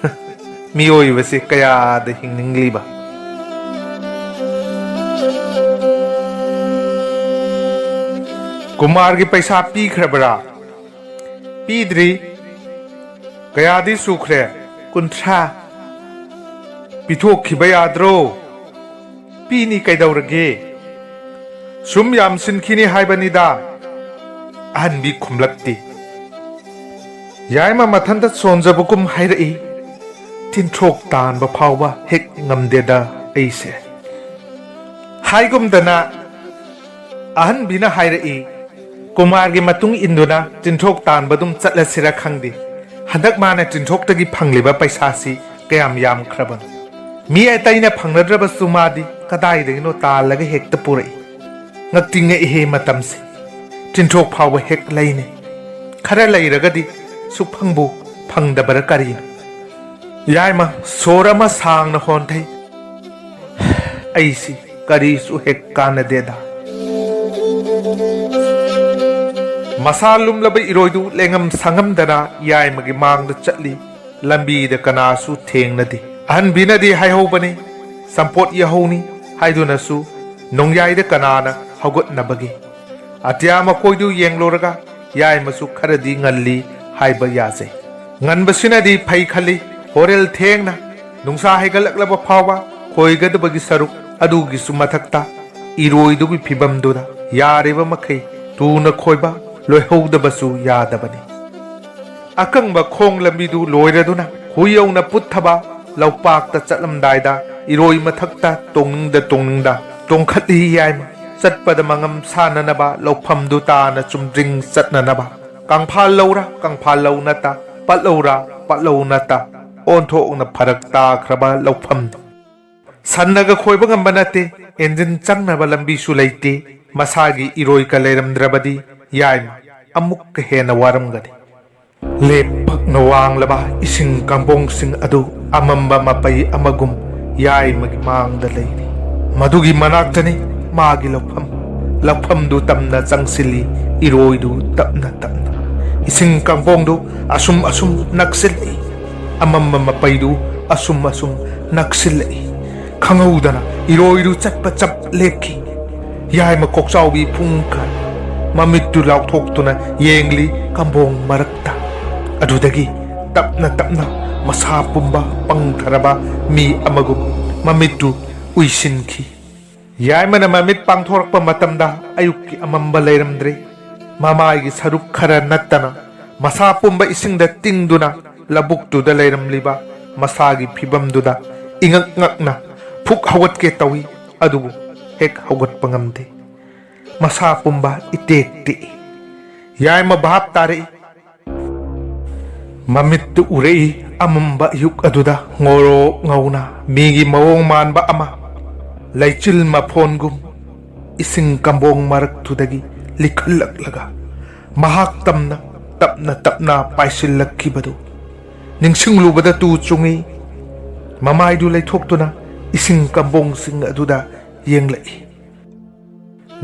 ꯃꯤꯑꯣꯏꯕꯁꯦ ꯀꯌꯥꯗ ꯍꯤꯡꯅꯤꯡꯂꯤꯕ? ꯀꯨꯃꯥꯔꯒꯤ ꯄꯩꯁꯥ ꯄꯤꯈ꯭ꯔꯕꯔꯥ? ꯄꯤꯗ꯭ꯔꯤ꯫ ꯀꯌꯥꯗꯤ ꯁꯨꯈ꯭ꯔꯦ? ꯀꯨꯟꯊ꯭ꯔꯥ꯫ ꯄꯤꯊꯣꯛꯈꯤꯕ ꯌꯥꯗ꯭ꯔꯣ? ꯄꯤꯅꯤ ꯀꯩꯗꯧꯔꯒꯦ? ꯁꯨꯝ ꯌꯥꯝꯁꯤꯟꯈꯤꯅꯤ ꯍꯥꯏꯕꯅꯤꯗ꯫ ꯑꯍꯟꯕꯤ ꯈꯨꯝꯂꯛꯇꯦ꯫ ꯌꯥꯏꯃ ꯃꯊꯟꯇ ꯁꯣꯟꯖꯕꯒꯨꯝ ꯍꯥꯏꯔꯛꯏ, "ꯇꯤꯟꯊ꯭ꯔꯣꯛ ꯇꯥꯟꯕ ꯐꯥꯎꯕ ꯍꯦꯛ ꯉꯝꯗꯦꯗ ꯑꯩꯁꯦ"꯫ ꯍꯥꯏꯒꯨꯝꯗꯅ ꯑꯍꯟꯕꯤꯅ ꯍꯥꯏꯔꯛꯏ, "ꯀꯨꯃꯥꯔꯒꯤ ꯃꯇꯨꯡ ꯏꯟꯗꯨꯅ ꯇꯤꯟꯊ꯭ꯔꯣꯛ ꯇꯥꯟꯕ ꯑꯗꯨꯝ ꯆꯠꯂꯁꯤꯔ ꯈꯪꯗꯦ꯫ ꯍꯟꯗꯛ ꯃꯥꯅ ꯇꯤꯟꯊ꯭ꯔꯣꯛꯇꯒꯤ ꯐꯪꯂꯤꯕ ꯄꯩꯁꯥꯁꯤ ꯀꯌꯥꯝ ꯌꯥꯝꯈ꯭ꯔꯕꯅꯣ? ꯃꯤ ꯑꯇꯩꯅ ꯐꯪꯅꯗ꯭ꯔꯕꯁꯨ ꯃꯥꯗꯤ ꯀꯗꯥꯏꯗꯒꯤꯅꯣ ꯇꯥꯜꯂꯒ ꯍꯦꯛꯇ ꯄꯨꯔꯛꯏ꯫ ꯉꯛꯇꯤ ꯉꯛꯏꯍꯦ ꯃꯇꯝꯁꯦ꯫ ꯇꯤꯟꯊ꯭ꯔꯣꯛ ꯐꯥꯎꯕ ꯍꯦꯛ ꯂꯩꯅꯩ꯫ ꯈꯔ ꯂꯩꯔꯒꯗꯤ ꯁꯨꯛꯐꯪꯕꯨ ꯐꯪꯗꯕꯔ ꯀꯔꯤꯅꯣ?" ꯌꯥꯏꯃ ꯁꯣꯔ ꯑꯃ ꯁꯥꯡꯅ ꯍꯣꯟꯊꯩ꯫ "ꯑꯩꯁꯤ ꯀꯔꯤꯁꯨ ꯍꯦꯛ ꯀꯥꯟꯅꯗꯦꯗ꯫" ꯃꯁꯥ ꯂꯨꯝꯂꯕ ꯏꯔꯣꯏꯗꯨ ꯂꯦꯡꯉꯝ ꯁꯥꯉꯝꯗꯅ ꯌꯥꯏꯃꯒꯤ ꯃꯥꯡꯗ ꯆꯠꯂꯤ꯫ ꯂꯝꯕꯤꯗ ꯀꯅꯥꯁꯨ ꯊꯦꯡꯅꯗꯦ꯫ ꯑꯍꯟꯕꯤꯅꯗꯤ ꯍꯥꯏꯍꯧꯕꯅꯤ, "ꯆꯝꯄꯣꯠ ꯌꯥꯍꯧꯅꯤ" ꯍꯥꯏꯗꯨꯅꯁꯨ ꯅꯣꯡꯌꯥꯏꯗ ꯀꯅꯥꯅ ꯍꯧꯒꯠꯅꯕꯒꯦ? ꯑꯇꯤꯌꯥ ꯃꯀꯣꯏꯗꯨ ꯌꯦꯡꯂꯨꯔꯒ ꯌꯥꯏꯃꯁꯨ ꯈꯔꯗꯤ ꯉꯜꯂꯤ ꯍꯥꯏꯕ ꯌꯥꯖꯩ꯫ ꯉꯟꯕꯁꯤꯅꯗꯤ ꯐꯩ ꯈꯜꯂꯤ꯫ ꯍꯣꯔꯦꯜ ꯊꯦꯡꯅ ꯅꯨꯡꯁꯥ ꯍꯥꯏꯒꯠꯂꯛꯂꯕ ꯐꯥꯎꯕ ꯈꯣꯏꯒꯗꯕꯒꯤ ꯁꯔꯨꯛ ꯑꯗꯨꯒꯤꯁꯨ ꯃꯊꯛꯇ ꯏꯔꯣꯏꯗꯨꯒꯤ ꯐꯤꯕꯝꯗꯨꯗ ꯌꯥꯔꯤꯕ ꯃꯈꯩ ꯊꯨꯅ ꯈꯣꯏꯕ ꯂꯣꯏꯍꯧꯗꯕꯁꯨ ꯌꯥꯗꯕꯅꯤ꯫ ꯑꯀꯪꯕ ꯈꯣꯡ ꯂꯝꯕꯤꯗꯨ ꯂꯣꯏꯔꯗꯨꯅ ꯈꯨ ꯌꯧꯅ ꯄꯨꯠꯊꯕ ꯂꯧꯄꯥꯛꯇ ꯆꯠꯂꯝꯗꯥꯏꯗ ꯏꯔꯣꯏ ꯃꯊꯛꯇ ꯇꯣꯡꯅꯤꯡꯗ ꯇꯣꯡꯅꯤꯡꯗ ꯇꯣꯡꯈꯠꯂꯤ ꯌꯥꯏꯃ꯫ ꯆꯠꯄꯗ ꯃꯉꯝ ꯁꯥꯟꯅꯅꯕ ꯂꯧꯐꯝꯗꯨ ꯇꯥꯅ ꯆꯨꯝꯗ꯭ꯔꯤꯡ ꯆꯠꯅꯅꯕ꯫ ꯀꯪꯐꯥꯜ ꯂꯧꯔ ꯀꯪꯐꯥꯜ ꯂꯧ ꯅꯠꯇ, ꯄꯠꯂꯧꯔ ꯄꯠꯂꯧ ꯅꯠꯇ, ꯑꯣꯟꯊꯣꯛꯅ ꯐꯔꯛ ꯇꯥꯈ꯭ꯔꯕ ꯂꯧꯐꯝꯗꯨ꯫ ꯁꯟꯅꯒ ꯈꯣꯏꯕ ꯉꯝꯕ ꯅꯠꯇꯦ, ꯏꯟꯖꯤꯟ ꯆꯪꯅꯕ ꯂꯝꯕꯤꯁꯨ ꯂꯩꯇꯦ꯫ ꯃꯁꯥꯒꯤ ꯏꯔꯣꯏꯒ ꯂꯩꯔꯝꯗ꯭ꯔꯕꯗꯤ ꯌꯥꯏꯃ ꯑꯃꯨꯛꯀ ꯍꯦꯟꯅ ꯋꯥꯔꯝꯒꯅꯤ꯫ ꯂꯦꯞꯄꯛꯅ ꯋꯥꯡꯂꯕ ꯏꯁꯤꯡ ꯀꯥꯡꯄꯣꯡꯁꯤꯡ ꯑꯗꯨ ꯑꯃꯝꯕ ꯃꯄꯩ ꯑꯃꯒꯨꯝ ꯌꯥꯏꯃꯒꯤ ꯃꯥꯡꯗ ꯂꯩꯔꯤ꯫ ꯃꯗꯨꯒꯤ ꯃꯅꯥꯛꯇꯅꯤ ꯃꯥꯒꯤ ꯂꯧꯐꯝ꯫ ꯂꯧꯐꯝꯗꯨ ꯇꯝꯅ ꯆꯪꯁꯤꯜꯂꯤ, ꯏꯔꯣꯏꯗꯨ ꯇꯞꯅ ꯇꯞꯅ꯫ ꯏꯁꯤꯡ ꯀꯥꯡꯄꯣꯡꯗꯨ ꯑꯁꯨꯝ ꯑꯁꯨꯝ ꯅꯛꯁꯤꯜꯂꯛꯏ꯫ ꯑꯃꯝꯕ ꯃꯄꯩꯗꯨ ꯑꯁꯨꯝ ꯑꯁꯨꯝ ꯅꯛꯁꯤꯜꯂꯛꯏ꯫ ꯈꯪꯍꯧꯗꯅ ꯏꯔꯣꯏꯗꯨ ꯆꯠꯄ ꯆꯞ ꯂꯦꯞꯈꯤ꯫ ꯌꯥꯏꯃ ꯀꯣꯛꯆꯥꯎꯕꯤ ꯐꯨꯡ ꯀꯥꯏ꯫ ꯃꯃꯤꯠꯇꯨ ꯂꯥꯎꯊꯣꯛꯇꯨꯅ ꯌꯦꯡꯂꯤ ꯀꯝꯕꯣꯡ ꯃꯔꯛꯇ꯫ ꯑꯗꯨꯗꯒꯤ ꯇꯞꯅ ꯇꯞꯅ ꯃꯁꯥ ꯄꯨꯝꯕ ꯄꯪꯊꯔꯕ ꯃꯤ ꯑꯃꯒꯨꯝ ꯃꯃꯤꯠꯇꯨ ꯎꯏꯁꯤꯟꯈꯤ꯫ ꯌꯥꯏꯃꯅ ꯃꯃꯤꯠ ꯄꯥꯡꯊꯣꯔꯛꯄ ꯃꯇꯝꯗ ꯑꯌꯨꯛꯀꯤ ꯑꯃꯝꯕ ꯂꯩꯔꯝꯗ꯭ꯔꯦ꯫ ꯃꯃꯥꯏꯒꯤ ꯁꯔꯨꯛ ꯈꯔ ꯅꯠꯇꯅ ꯃꯁꯥ ꯄꯨꯝꯕ ꯏꯁꯤꯡꯗ ꯇꯤꯡꯗꯨꯅ ꯂꯧꯕꯨꯛꯇꯨꯗ ꯂꯩꯔꯝꯂꯤꯕ ꯃꯁꯥꯒꯤ ꯐꯤꯕꯝꯗꯨꯗ ꯏꯉꯛ ꯉꯛꯅ ꯐꯨꯛ ꯍꯧꯒꯠꯀꯦ ꯇꯧꯏ, ꯑꯗꯨꯕꯨ ꯍꯦꯛ ꯍꯧꯒꯠꯄ ꯉꯝꯗꯦ꯫ ꯃꯁꯥ ꯄꯨꯝꯕ ꯏꯇꯦꯛ ꯇꯦꯛꯏ꯫ ꯌꯥꯏꯃ ꯚꯥꯞ ꯇꯥꯔꯛꯏ꯫ ꯃꯃꯤꯠꯇꯨ ꯎꯔꯛꯏ꯫ ꯑꯃꯝꯕ ꯑꯌꯨꯛ ꯑꯗꯨꯗ ꯉꯧꯔꯣꯛ ꯉꯧꯅ ꯃꯤꯒꯤ ꯃꯑꯣꯡ ꯃꯥꯟꯕ ꯑꯃ ꯂꯩꯆꯤꯜ ꯃꯐꯣꯟꯒꯨꯝ ꯏꯁꯤꯡ ꯀꯝꯕꯣꯡ ꯃꯔꯛꯇꯨꯗꯒꯤ ꯂꯤꯈꯠꯂꯛꯂꯒ ꯃꯍꯥꯛ ꯇꯝꯅ ꯇꯞꯅ ꯇꯞꯅ ꯄꯥꯏꯁꯤꯜꯂꯛꯈꯤꯕꯗꯨ ꯅꯤꯡꯁꯤꯡꯂꯨꯕꯗ ꯇꯨ ꯆꯨꯡꯏ꯫ ꯃꯃꯥꯏꯗꯨ ꯂꯩꯊꯣꯛꯇꯨꯅ ꯏꯁꯤꯡ ꯀꯝꯕꯣꯡꯁꯤꯡ ꯑꯗꯨꯗ ꯌꯦꯡꯂꯛꯏ꯫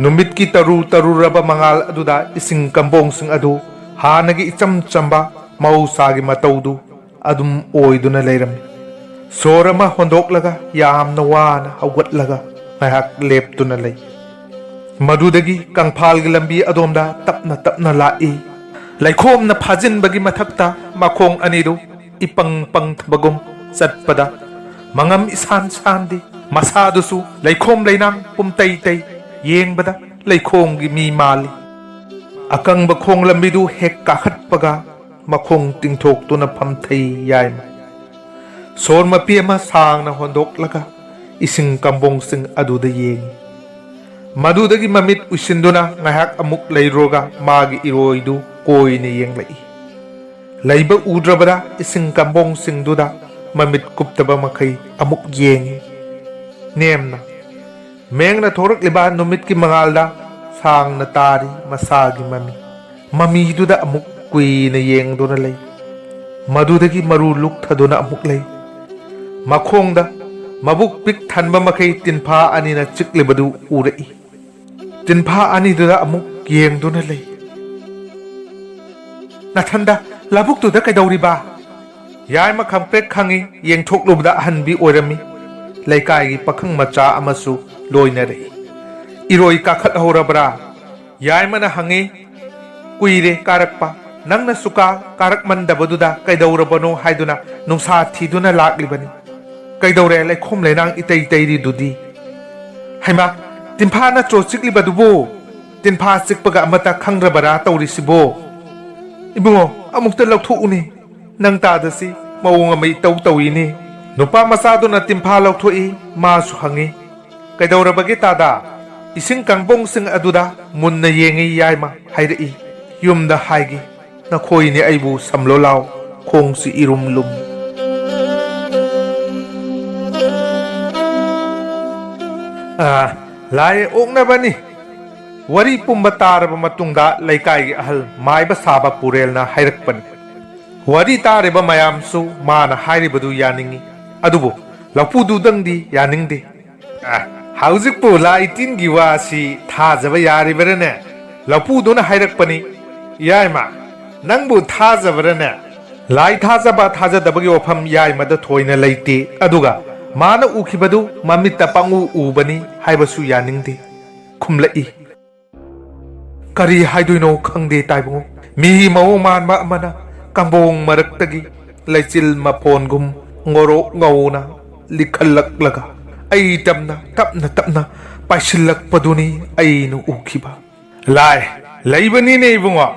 ꯅꯨꯃꯤꯠꯀꯤ ꯇꯔꯨ ꯇꯔꯨꯔꯕ ꯃꯉꯥꯜ ꯑꯗꯨꯗ ꯏꯁꯤꯡ ꯀꯝꯕꯣꯡꯁꯤꯡ ꯑꯗꯨ ꯍꯥꯟꯅꯒꯤ ꯏꯆꯝ ꯆꯝꯕ ꯃꯍꯧꯁꯥꯒꯤ ꯃꯇꯧꯗꯨ ꯑꯗꯨꯝ ꯑꯣꯏꯗꯨꯅ ꯂꯩꯔꯝꯃꯤ꯫ ꯁꯣꯔ ꯑꯃ ꯍꯣꯟꯗꯣꯛꯂꯒ ꯌꯥꯝꯅ ꯋꯥꯅ ꯍꯧꯒꯠꯂꯒ ꯉꯥꯏꯍꯥꯛ ꯂꯦꯞꯇꯨꯅ ꯂꯩ꯫ ꯃꯗꯨꯗꯒꯤ ꯀꯪꯐꯥꯜꯒꯤ ꯂꯝꯕꯤ ꯑꯗꯣꯝꯗ ꯇꯞꯅ ꯇꯞꯅ ꯂꯥꯛꯏ꯫ ꯂꯩꯈꯣꯝꯅ ꯐꯥꯖꯤꯟꯕꯒꯤ ꯃꯊꯛꯇ ꯃꯈꯣꯡ ꯑꯅꯤꯗꯨ ꯏꯄꯪ ꯄꯪꯊꯕꯒꯨꯝ ꯆꯠꯄꯗ ꯃꯉꯝ ꯏꯁꯥꯟ ꯁꯥꯟꯗꯦ꯫ ꯃꯁꯥꯗꯨꯁꯨ ꯂꯩꯈꯣꯝ ꯂꯩꯅꯥꯡ ꯄꯨꯝꯇꯩ ꯇꯩ꯫ ꯌꯦꯡꯕꯗ ꯂꯩꯈꯣꯝꯒꯤ ꯃꯤ ꯃꯥꯜꯂꯤ꯫ ꯑꯀꯪꯕ ꯈꯣꯡ ꯂꯝꯕꯤꯗꯨ ꯍꯦꯛ ꯀꯥꯈꯠꯄꯒ ꯃꯈꯣꯡ ꯇꯤꯡꯊꯣꯛꯇꯨꯅ ꯐꯝꯊꯩ ꯌꯥꯏꯃ꯫ ꯁꯣꯔ ꯃꯄꯤ ꯑꯃ ꯁꯥꯡꯅ ꯍꯣꯟꯗꯣꯛꯂꯒ ꯏꯁꯤꯡ ꯀꯝꯕꯣꯡꯁꯤꯡ ꯑꯗꯨꯗ ꯌꯦꯡꯏ꯫ ꯃꯗꯨꯗꯒꯤ ꯃꯃꯤꯠ ꯎꯏꯁꯤꯟꯗꯨꯅ ꯉꯥꯏꯍꯥꯛ ꯑꯃꯨꯛ ꯂꯩꯔꯨꯔꯒ ꯃꯥꯒꯤ ꯏꯔꯣꯏꯗꯨ ꯀꯣꯏꯅ ꯌꯦꯡꯂꯛꯏ꯫ ꯂꯩꯕ ꯎꯗ꯭ꯔꯕꯗ ꯏꯁꯤꯡ ꯀꯝꯕꯣꯡꯁꯤꯡꯗꯨꯗ ꯃꯃꯤꯠ ꯀꯨꯞꯇꯕ ꯃꯈꯩ ꯑꯃꯨꯛ ꯌꯦꯡꯏ꯫ ꯅꯦꯝꯅ ꯃꯦꯡꯅ ꯊꯣꯔꯛꯂꯤꯕ ꯅꯨꯃꯤꯠꯀꯤ ꯃꯉꯥꯜꯗ ꯁꯥꯡꯅ ꯇꯥꯔꯤ ꯃꯁꯥꯒꯤ ꯃꯃꯤ꯫ ꯃꯃꯤꯗꯨꯗ ꯑꯃꯨꯛ ꯀꯨꯏꯅ ꯌꯦꯡꯗꯨꯅ ꯂꯩ꯫ ꯃꯗꯨꯗꯒꯤ ꯃꯔꯨ ꯂꯨꯛꯊꯗꯨꯅ ꯑꯃꯨꯛ ꯂꯩ꯫ ꯃꯈꯣꯡꯗ ꯃꯕꯨꯛ ꯄꯤꯛ ꯊꯟꯕ ꯃꯈꯩ ꯇꯤꯟꯐꯥ ꯑꯅꯤꯅ ꯆꯤꯛꯂꯤꯕꯗꯨ ꯎꯔꯛꯏ꯫ ꯇꯤꯟꯐꯥ ꯑꯅꯤꯗꯨꯗ ꯑꯃꯨꯛ ꯌꯦꯡꯗꯨꯅ ꯂꯩ꯫ "ꯅꯊꯟꯗ ꯂꯧꯕꯨꯛꯇꯨꯗ ꯀꯩꯗꯧꯔꯤꯕ?" ꯌꯥꯏꯃ ꯈꯪꯄ꯭ꯔꯦꯛ ꯈꯪꯏ꯫ ꯌꯦꯡꯊꯣꯛꯂꯨꯕꯗ ꯑꯍꯟꯕꯤ ꯑꯣꯏꯔꯝꯃꯤ꯫ ꯂꯩꯀꯥꯏꯒꯤ ꯄꯥꯈꯪ ꯃꯆꯥ ꯑꯃꯁꯨ ꯂꯣꯏꯅꯔꯛꯏ꯫ "ꯏꯔꯣꯏ ꯀꯥꯈꯠꯍꯧꯔꯕ꯭ꯔꯥ?" ꯌꯥꯏꯃꯅ ꯍꯪꯉꯤ꯫ "ꯀꯨꯏꯔꯦ ꯀꯥꯔꯛꯄ꯫ ꯅꯪꯅ ꯁꯨꯀꯥ ꯀꯥꯔꯛꯃꯟꯗꯕꯗꯨꯗ ꯀꯩꯗꯧꯔꯕꯅꯣ ꯍꯥꯏꯗꯨꯅ ꯅꯨꯡꯁꯥ ꯊꯤꯗꯨꯅ ꯂꯥꯛꯂꯤꯕꯅꯤ꯫ ꯀꯩꯗꯧꯔꯦ ꯂꯩꯈꯣꯝ ꯂꯩꯅꯥꯡ ꯏꯇꯩ ꯇꯩꯔꯤꯗꯨꯗꯤ?" "ꯍꯩꯃꯥ, ꯇꯤꯟꯐꯥ ꯅꯠꯇ꯭ꯔꯣ ꯆꯤꯛꯂꯤꯕꯗꯨꯕꯨ? ꯇꯤꯟꯐꯥ ꯆꯤꯛꯄꯒ ꯑꯃꯠꯇ ꯈꯪꯗ꯭ꯔꯕꯔꯥ ꯇꯧꯔꯤꯁꯤꯕꯣ?" "ꯏꯕꯨꯡꯉꯣ, ꯑꯃꯨꯛꯇ ꯂꯧꯊꯣꯛꯎꯅꯦ꯫ ꯅꯪ ꯇꯥꯗꯁꯤ ꯃꯑꯣꯡ ꯑꯃ ꯏꯇꯧ ꯇꯧꯏꯅꯦ꯫" ꯅꯨꯄꯥ ꯃꯆꯥꯗꯨꯅ ꯇꯤꯟꯐꯥ ꯂꯧꯊꯣꯛꯏ꯫ ꯃꯥꯁꯨ ꯍꯪꯉꯤ, "ꯀꯩꯗꯧꯔꯕꯒꯦ ꯇꯥꯗ?" ꯏꯁꯤꯡ ꯀꯥꯡꯄꯣꯡꯁꯤꯡ ꯑꯗꯨꯗ ꯃꯨꯟꯅ ꯌꯦꯡꯉꯤ ꯌꯥꯏꯃ ꯍꯥꯏꯔꯛꯏ꯫ ꯌꯨꯝꯗ ꯍꯥꯏꯒꯤ, ꯅꯈꯣꯏꯅꯤ ꯑꯩꯕꯨ ꯁꯝꯂꯣ ꯂꯥꯎ, ꯈꯣꯡꯁꯤ ꯏꯔꯨꯝ ꯂꯨꯝ꯫ ꯑꯥ, ꯂꯥꯏ ꯑꯣꯛꯅꯕꯅꯤ꯫ ꯋꯥꯔꯤ ꯄꯨꯝꯕ ꯇꯥꯔꯕ ꯃꯇꯨꯡꯗ ꯂꯩꯀꯥꯏꯒꯤ ꯑꯍꯜ ꯃꯥꯏꯕ ꯁꯥꯕ ꯄꯨꯔꯦꯜꯅ ꯍꯥꯏꯔꯛꯄꯅꯤ꯫ ꯋꯥꯔꯤ ꯇꯥꯔꯤꯕ ꯃꯌꯥꯝꯁꯨ ꯃꯥꯅ ꯍꯥꯏꯔꯤꯕꯗꯨ ꯌꯥꯅꯤꯡꯏ, ꯑꯗꯨꯕꯨ ꯂꯧꯄꯨꯗꯨꯗꯪꯗꯤ ꯌꯥꯅꯤꯡꯗꯦ꯫ ꯑ, ꯍꯧꯖꯤꯛꯄꯨ ꯂꯥꯏ ꯇꯤꯟꯒꯤ ꯋꯥꯁꯤ ꯊꯥꯖꯕ ꯌꯥꯔꯤꯕꯔꯅꯦ? ꯂꯧꯄꯨꯗꯨꯅ ꯍꯥꯏꯔꯛꯄꯅꯤ, ꯌꯥꯏꯃ, ꯅꯪꯕꯨ ꯊꯥꯖꯕꯔꯅꯦ? ꯂꯥꯏ ꯊꯥꯖꯕ ꯊꯥꯖꯗꯕꯒꯤ ꯋꯥꯐꯝ ꯌꯥꯏꯃꯗ ꯊꯣꯏꯅ ꯂꯩꯇꯦ, ꯑꯗꯨꯒ ꯃꯥꯅ ꯎꯈꯤꯕꯗꯨ ꯃꯃꯤꯠꯇ ꯄꯪꯎ ꯎꯕꯅꯤ ꯍꯥꯏꯕꯁꯨ ꯌꯥꯅꯤꯡꯗꯦ꯫ ꯈꯨꯝꯂꯛꯏ꯫ ꯀꯔꯤ ꯍꯥꯏꯗꯣꯏꯅꯣ ꯈꯪꯗꯦ ꯇꯥꯏꯕꯨꯡꯉꯣ꯫ ꯃꯤ ꯃꯑꯣꯡ ꯃꯥꯟꯕ ꯑꯃꯅ ꯀꯥꯡꯕꯣꯡ ꯃꯔꯛꯇꯒꯤ ꯂꯩꯆꯤꯜ ꯃꯐꯣꯟꯒꯨꯝ ꯉꯣꯔꯣꯛ ꯉꯧꯅ ꯂꯤꯈꯠꯂꯛꯂꯒ ꯑꯩ ꯇꯝꯅ ꯇꯞꯅ ꯇꯞꯅ ꯄꯥꯏꯁꯤꯜꯂꯛꯄꯗꯨꯅꯤ ꯑꯩꯅ ꯎꯈꯤꯕ꯫ ꯂꯥꯏ, ꯂꯩꯕꯅꯤꯅꯦ ꯏꯕꯨꯡꯉꯣ꯫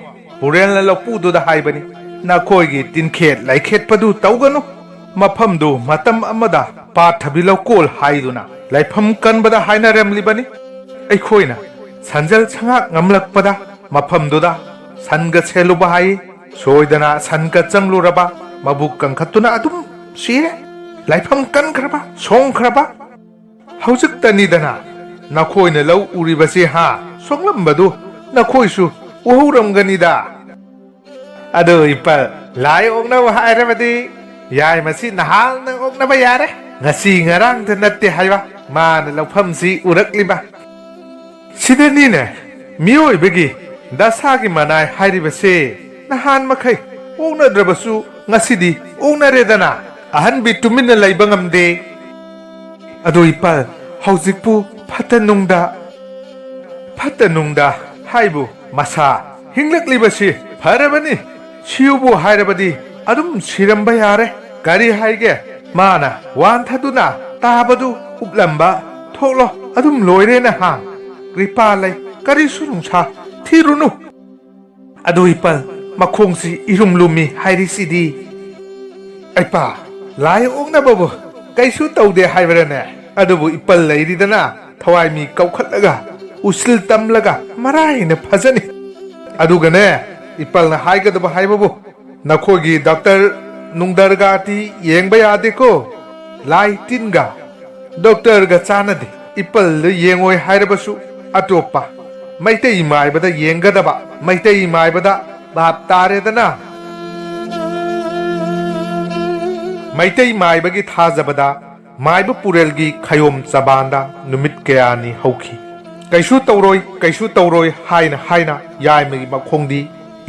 ꯄꯨꯔꯦꯜꯅ ꯂꯧꯄꯨꯗꯨꯗ ꯍꯥꯏꯕꯅꯤ, ꯅꯈꯣꯏꯒꯤ ꯇꯤꯟꯈꯦꯠ ꯂꯩꯈꯦꯠꯄꯗꯨ ꯇꯧꯒꯅꯨ꯫ ꯃꯐꯝꯗꯨ ꯃꯇꯝ ꯑꯃꯗ ꯄꯥꯊꯕꯤ ꯂꯧꯀꯣꯜ ꯍꯥꯏꯗꯨꯅ ꯂꯩꯐꯝ ꯀꯟꯕꯗ ꯍꯥꯏꯅꯔꯝꯂꯤꯕꯅꯤ꯫ ꯑꯩꯈꯣꯏꯅ ꯁꯟꯖꯦꯜ ꯁꯉꯥꯛ ꯉꯝꯂꯛꯄꯗ ꯃꯐꯝꯗꯨꯗ ꯁꯟꯒ ꯁꯦꯜꯂꯨꯕ ꯍꯥꯏ꯫ ꯁꯣꯏꯗꯅ ꯁꯟꯒ ꯆꯪꯂꯨꯔꯕ ꯃꯕꯨꯛ ꯀꯟꯈꯠꯇꯨꯅ ꯑꯗꯨꯝ ꯁꯤꯔꯦ꯫ ꯂꯩꯐꯝ ꯀꯟꯈ꯭ꯔꯕ, ꯁꯣꯡꯈ꯭ꯔꯕ꯫ ꯍꯧꯖꯤꯛꯇꯅꯤꯗꯅ ꯅꯈꯣꯏꯅ ꯂꯧ ꯎꯔꯤꯕꯁꯦ ꯍꯥ? ꯁꯣꯛꯂꯝꯕꯗꯨ ꯅꯈꯣꯏꯁꯨ ꯎꯍꯧꯔꯝꯒꯅꯤꯗ꯫ ꯑꯗꯨ ꯏꯄꯜ, ꯂꯥꯏ ꯑꯣꯛꯅꯕ ꯍꯥꯏꯔꯕꯗꯤ ꯌꯥꯏꯃꯁꯤ ꯅꯍꯥꯟꯅ ꯑꯣꯛꯅꯕ ꯌꯥꯔꯦ꯫ ꯉꯁꯤ ꯉꯔꯥꯡꯗ ꯅꯠꯇꯦ ꯍꯥꯏꯕ ꯃꯥꯅ ꯂꯧꯐꯝꯁꯤ ꯎꯔꯛꯂꯤꯕ꯫ ꯁꯤꯗꯅꯤꯅꯦ ꯃꯤꯑꯣꯏꯕꯒꯤ ꯗꯁꯥꯒꯤ ꯃꯅꯥꯏ ꯍꯥꯏꯔꯤꯕꯁꯦ꯫ ꯅꯍꯥꯟ ꯃꯈꯩ ꯑꯣꯛꯅꯗ꯭ꯔꯕꯁꯨ ꯉꯁꯤꯗꯤ ꯑꯣꯛꯅꯔꯦꯗꯅ꯫ ꯑꯍꯟꯕꯤ ꯇꯨꯃꯤꯟꯅ ꯂꯩꯕ ꯉꯝꯗꯦ꯫ ꯑꯗꯨ ꯏꯄꯥꯜ, ꯍꯧꯖꯤꯛꯄꯨ ꯐꯠꯇ ꯅꯨꯡꯗ, ꯐꯠꯇ ꯅꯨꯡꯗ ꯍꯥꯏꯕꯨ ꯃꯁꯥ ꯍꯤꯡꯂꯛꯂꯤꯕꯁꯤ ꯐꯔꯕꯅꯤ꯫ ꯁꯤꯌꯨꯕꯨ ꯍꯥꯏꯔꯕꯗꯤ ꯑꯗꯨꯝ ꯁꯤꯔꯝꯕ ꯌꯥꯔꯦ꯫ ꯀꯔꯤ ꯍꯥꯏꯒꯦ? ꯃꯥꯅ ꯋꯥꯟꯊꯗꯨꯅ ꯇꯥꯕꯗꯨ ꯎꯞꯂꯝꯕ ꯊꯣꯛꯂꯣ꯫ ꯑꯗꯨꯝ ꯂꯣꯏꯔꯦꯅ ꯍꯥ? ꯀ꯭ꯔꯤꯄꯥ ꯂꯩ꯫ ꯀꯔꯤꯁꯨ ꯅꯨꯡꯁꯥ ꯊꯤꯔꯨꯅꯨ꯫ ꯑꯗꯨ ꯏꯄꯜ, ꯃꯈꯣꯡꯁꯤ ꯏꯔꯨꯝ ꯂꯨꯝꯃꯤ ꯍꯥꯏꯔꯤꯁꯤꯗꯤ꯫ ꯑꯩꯄꯥ, ꯂꯥꯏ ꯑꯣꯛꯅꯕꯕꯨ ꯀꯩꯁꯨ ꯇꯧꯗꯦ ꯍꯥꯏꯕ꯭ꯔꯅꯦ? ꯑꯗꯨꯕꯨ ꯏꯄꯜ ꯂꯩꯔꯤꯗꯅ, ꯊꯋꯥꯏ ꯃꯤ ꯀꯧꯈꯠꯂꯒ, ꯎꯁꯤꯜ ꯇꯝꯂꯒ ꯃꯔꯥꯏꯅ ꯐꯖꯅꯤ꯫ ꯑꯗꯨꯒꯅꯦ, ꯏꯄꯜꯅ ꯍꯥꯏꯒꯗꯕ ꯍꯥꯏꯕꯕꯨ, ꯅꯈꯣꯏꯒꯤ ꯗꯥꯛꯇꯔ ꯅꯨꯡꯗꯔꯒꯥꯗꯤ ꯌꯦꯡꯕ ꯌꯥꯗꯦꯀꯣ꯫ ꯂꯥꯏ ꯇꯤꯟꯒ, ꯗꯣꯛꯇꯔꯒ ꯆꯥꯟꯅꯗꯦ꯫ ꯏꯄꯜꯗ ꯌꯦꯡꯉꯣꯏ ꯍꯥꯏꯔꯕꯁꯨ ꯑꯇꯣꯞꯄ ꯃꯩꯇꯩ ꯃꯥꯏꯕꯗ ꯌꯦꯡꯒꯗꯕ, ꯃꯩꯇꯩ ꯃꯥꯏꯕꯗ ꯚꯥꯞ ꯇꯥꯔꯦꯗꯅ꯫ ꯃꯩꯇꯩ ꯃꯥꯏꯕꯒꯤ ꯊꯥꯖꯕꯗ ꯃꯥꯏꯕ ꯄꯨꯔꯦꯜꯒꯤ ꯈꯌꯣꯝ ꯆꯕꯥꯟꯗ ꯅꯨꯃꯤꯠ ꯀꯌꯥꯅꯤ ꯍꯧꯈꯤ꯫ ꯀꯩꯁꯨ ꯇꯧꯔꯣꯏ, ꯀꯩꯁꯨ ꯇꯧꯔꯣꯏ ꯍꯥꯏꯅ ꯍꯥꯏꯅ ꯌꯥꯏꯃꯒꯤ ꯃꯈꯣꯡꯗꯤ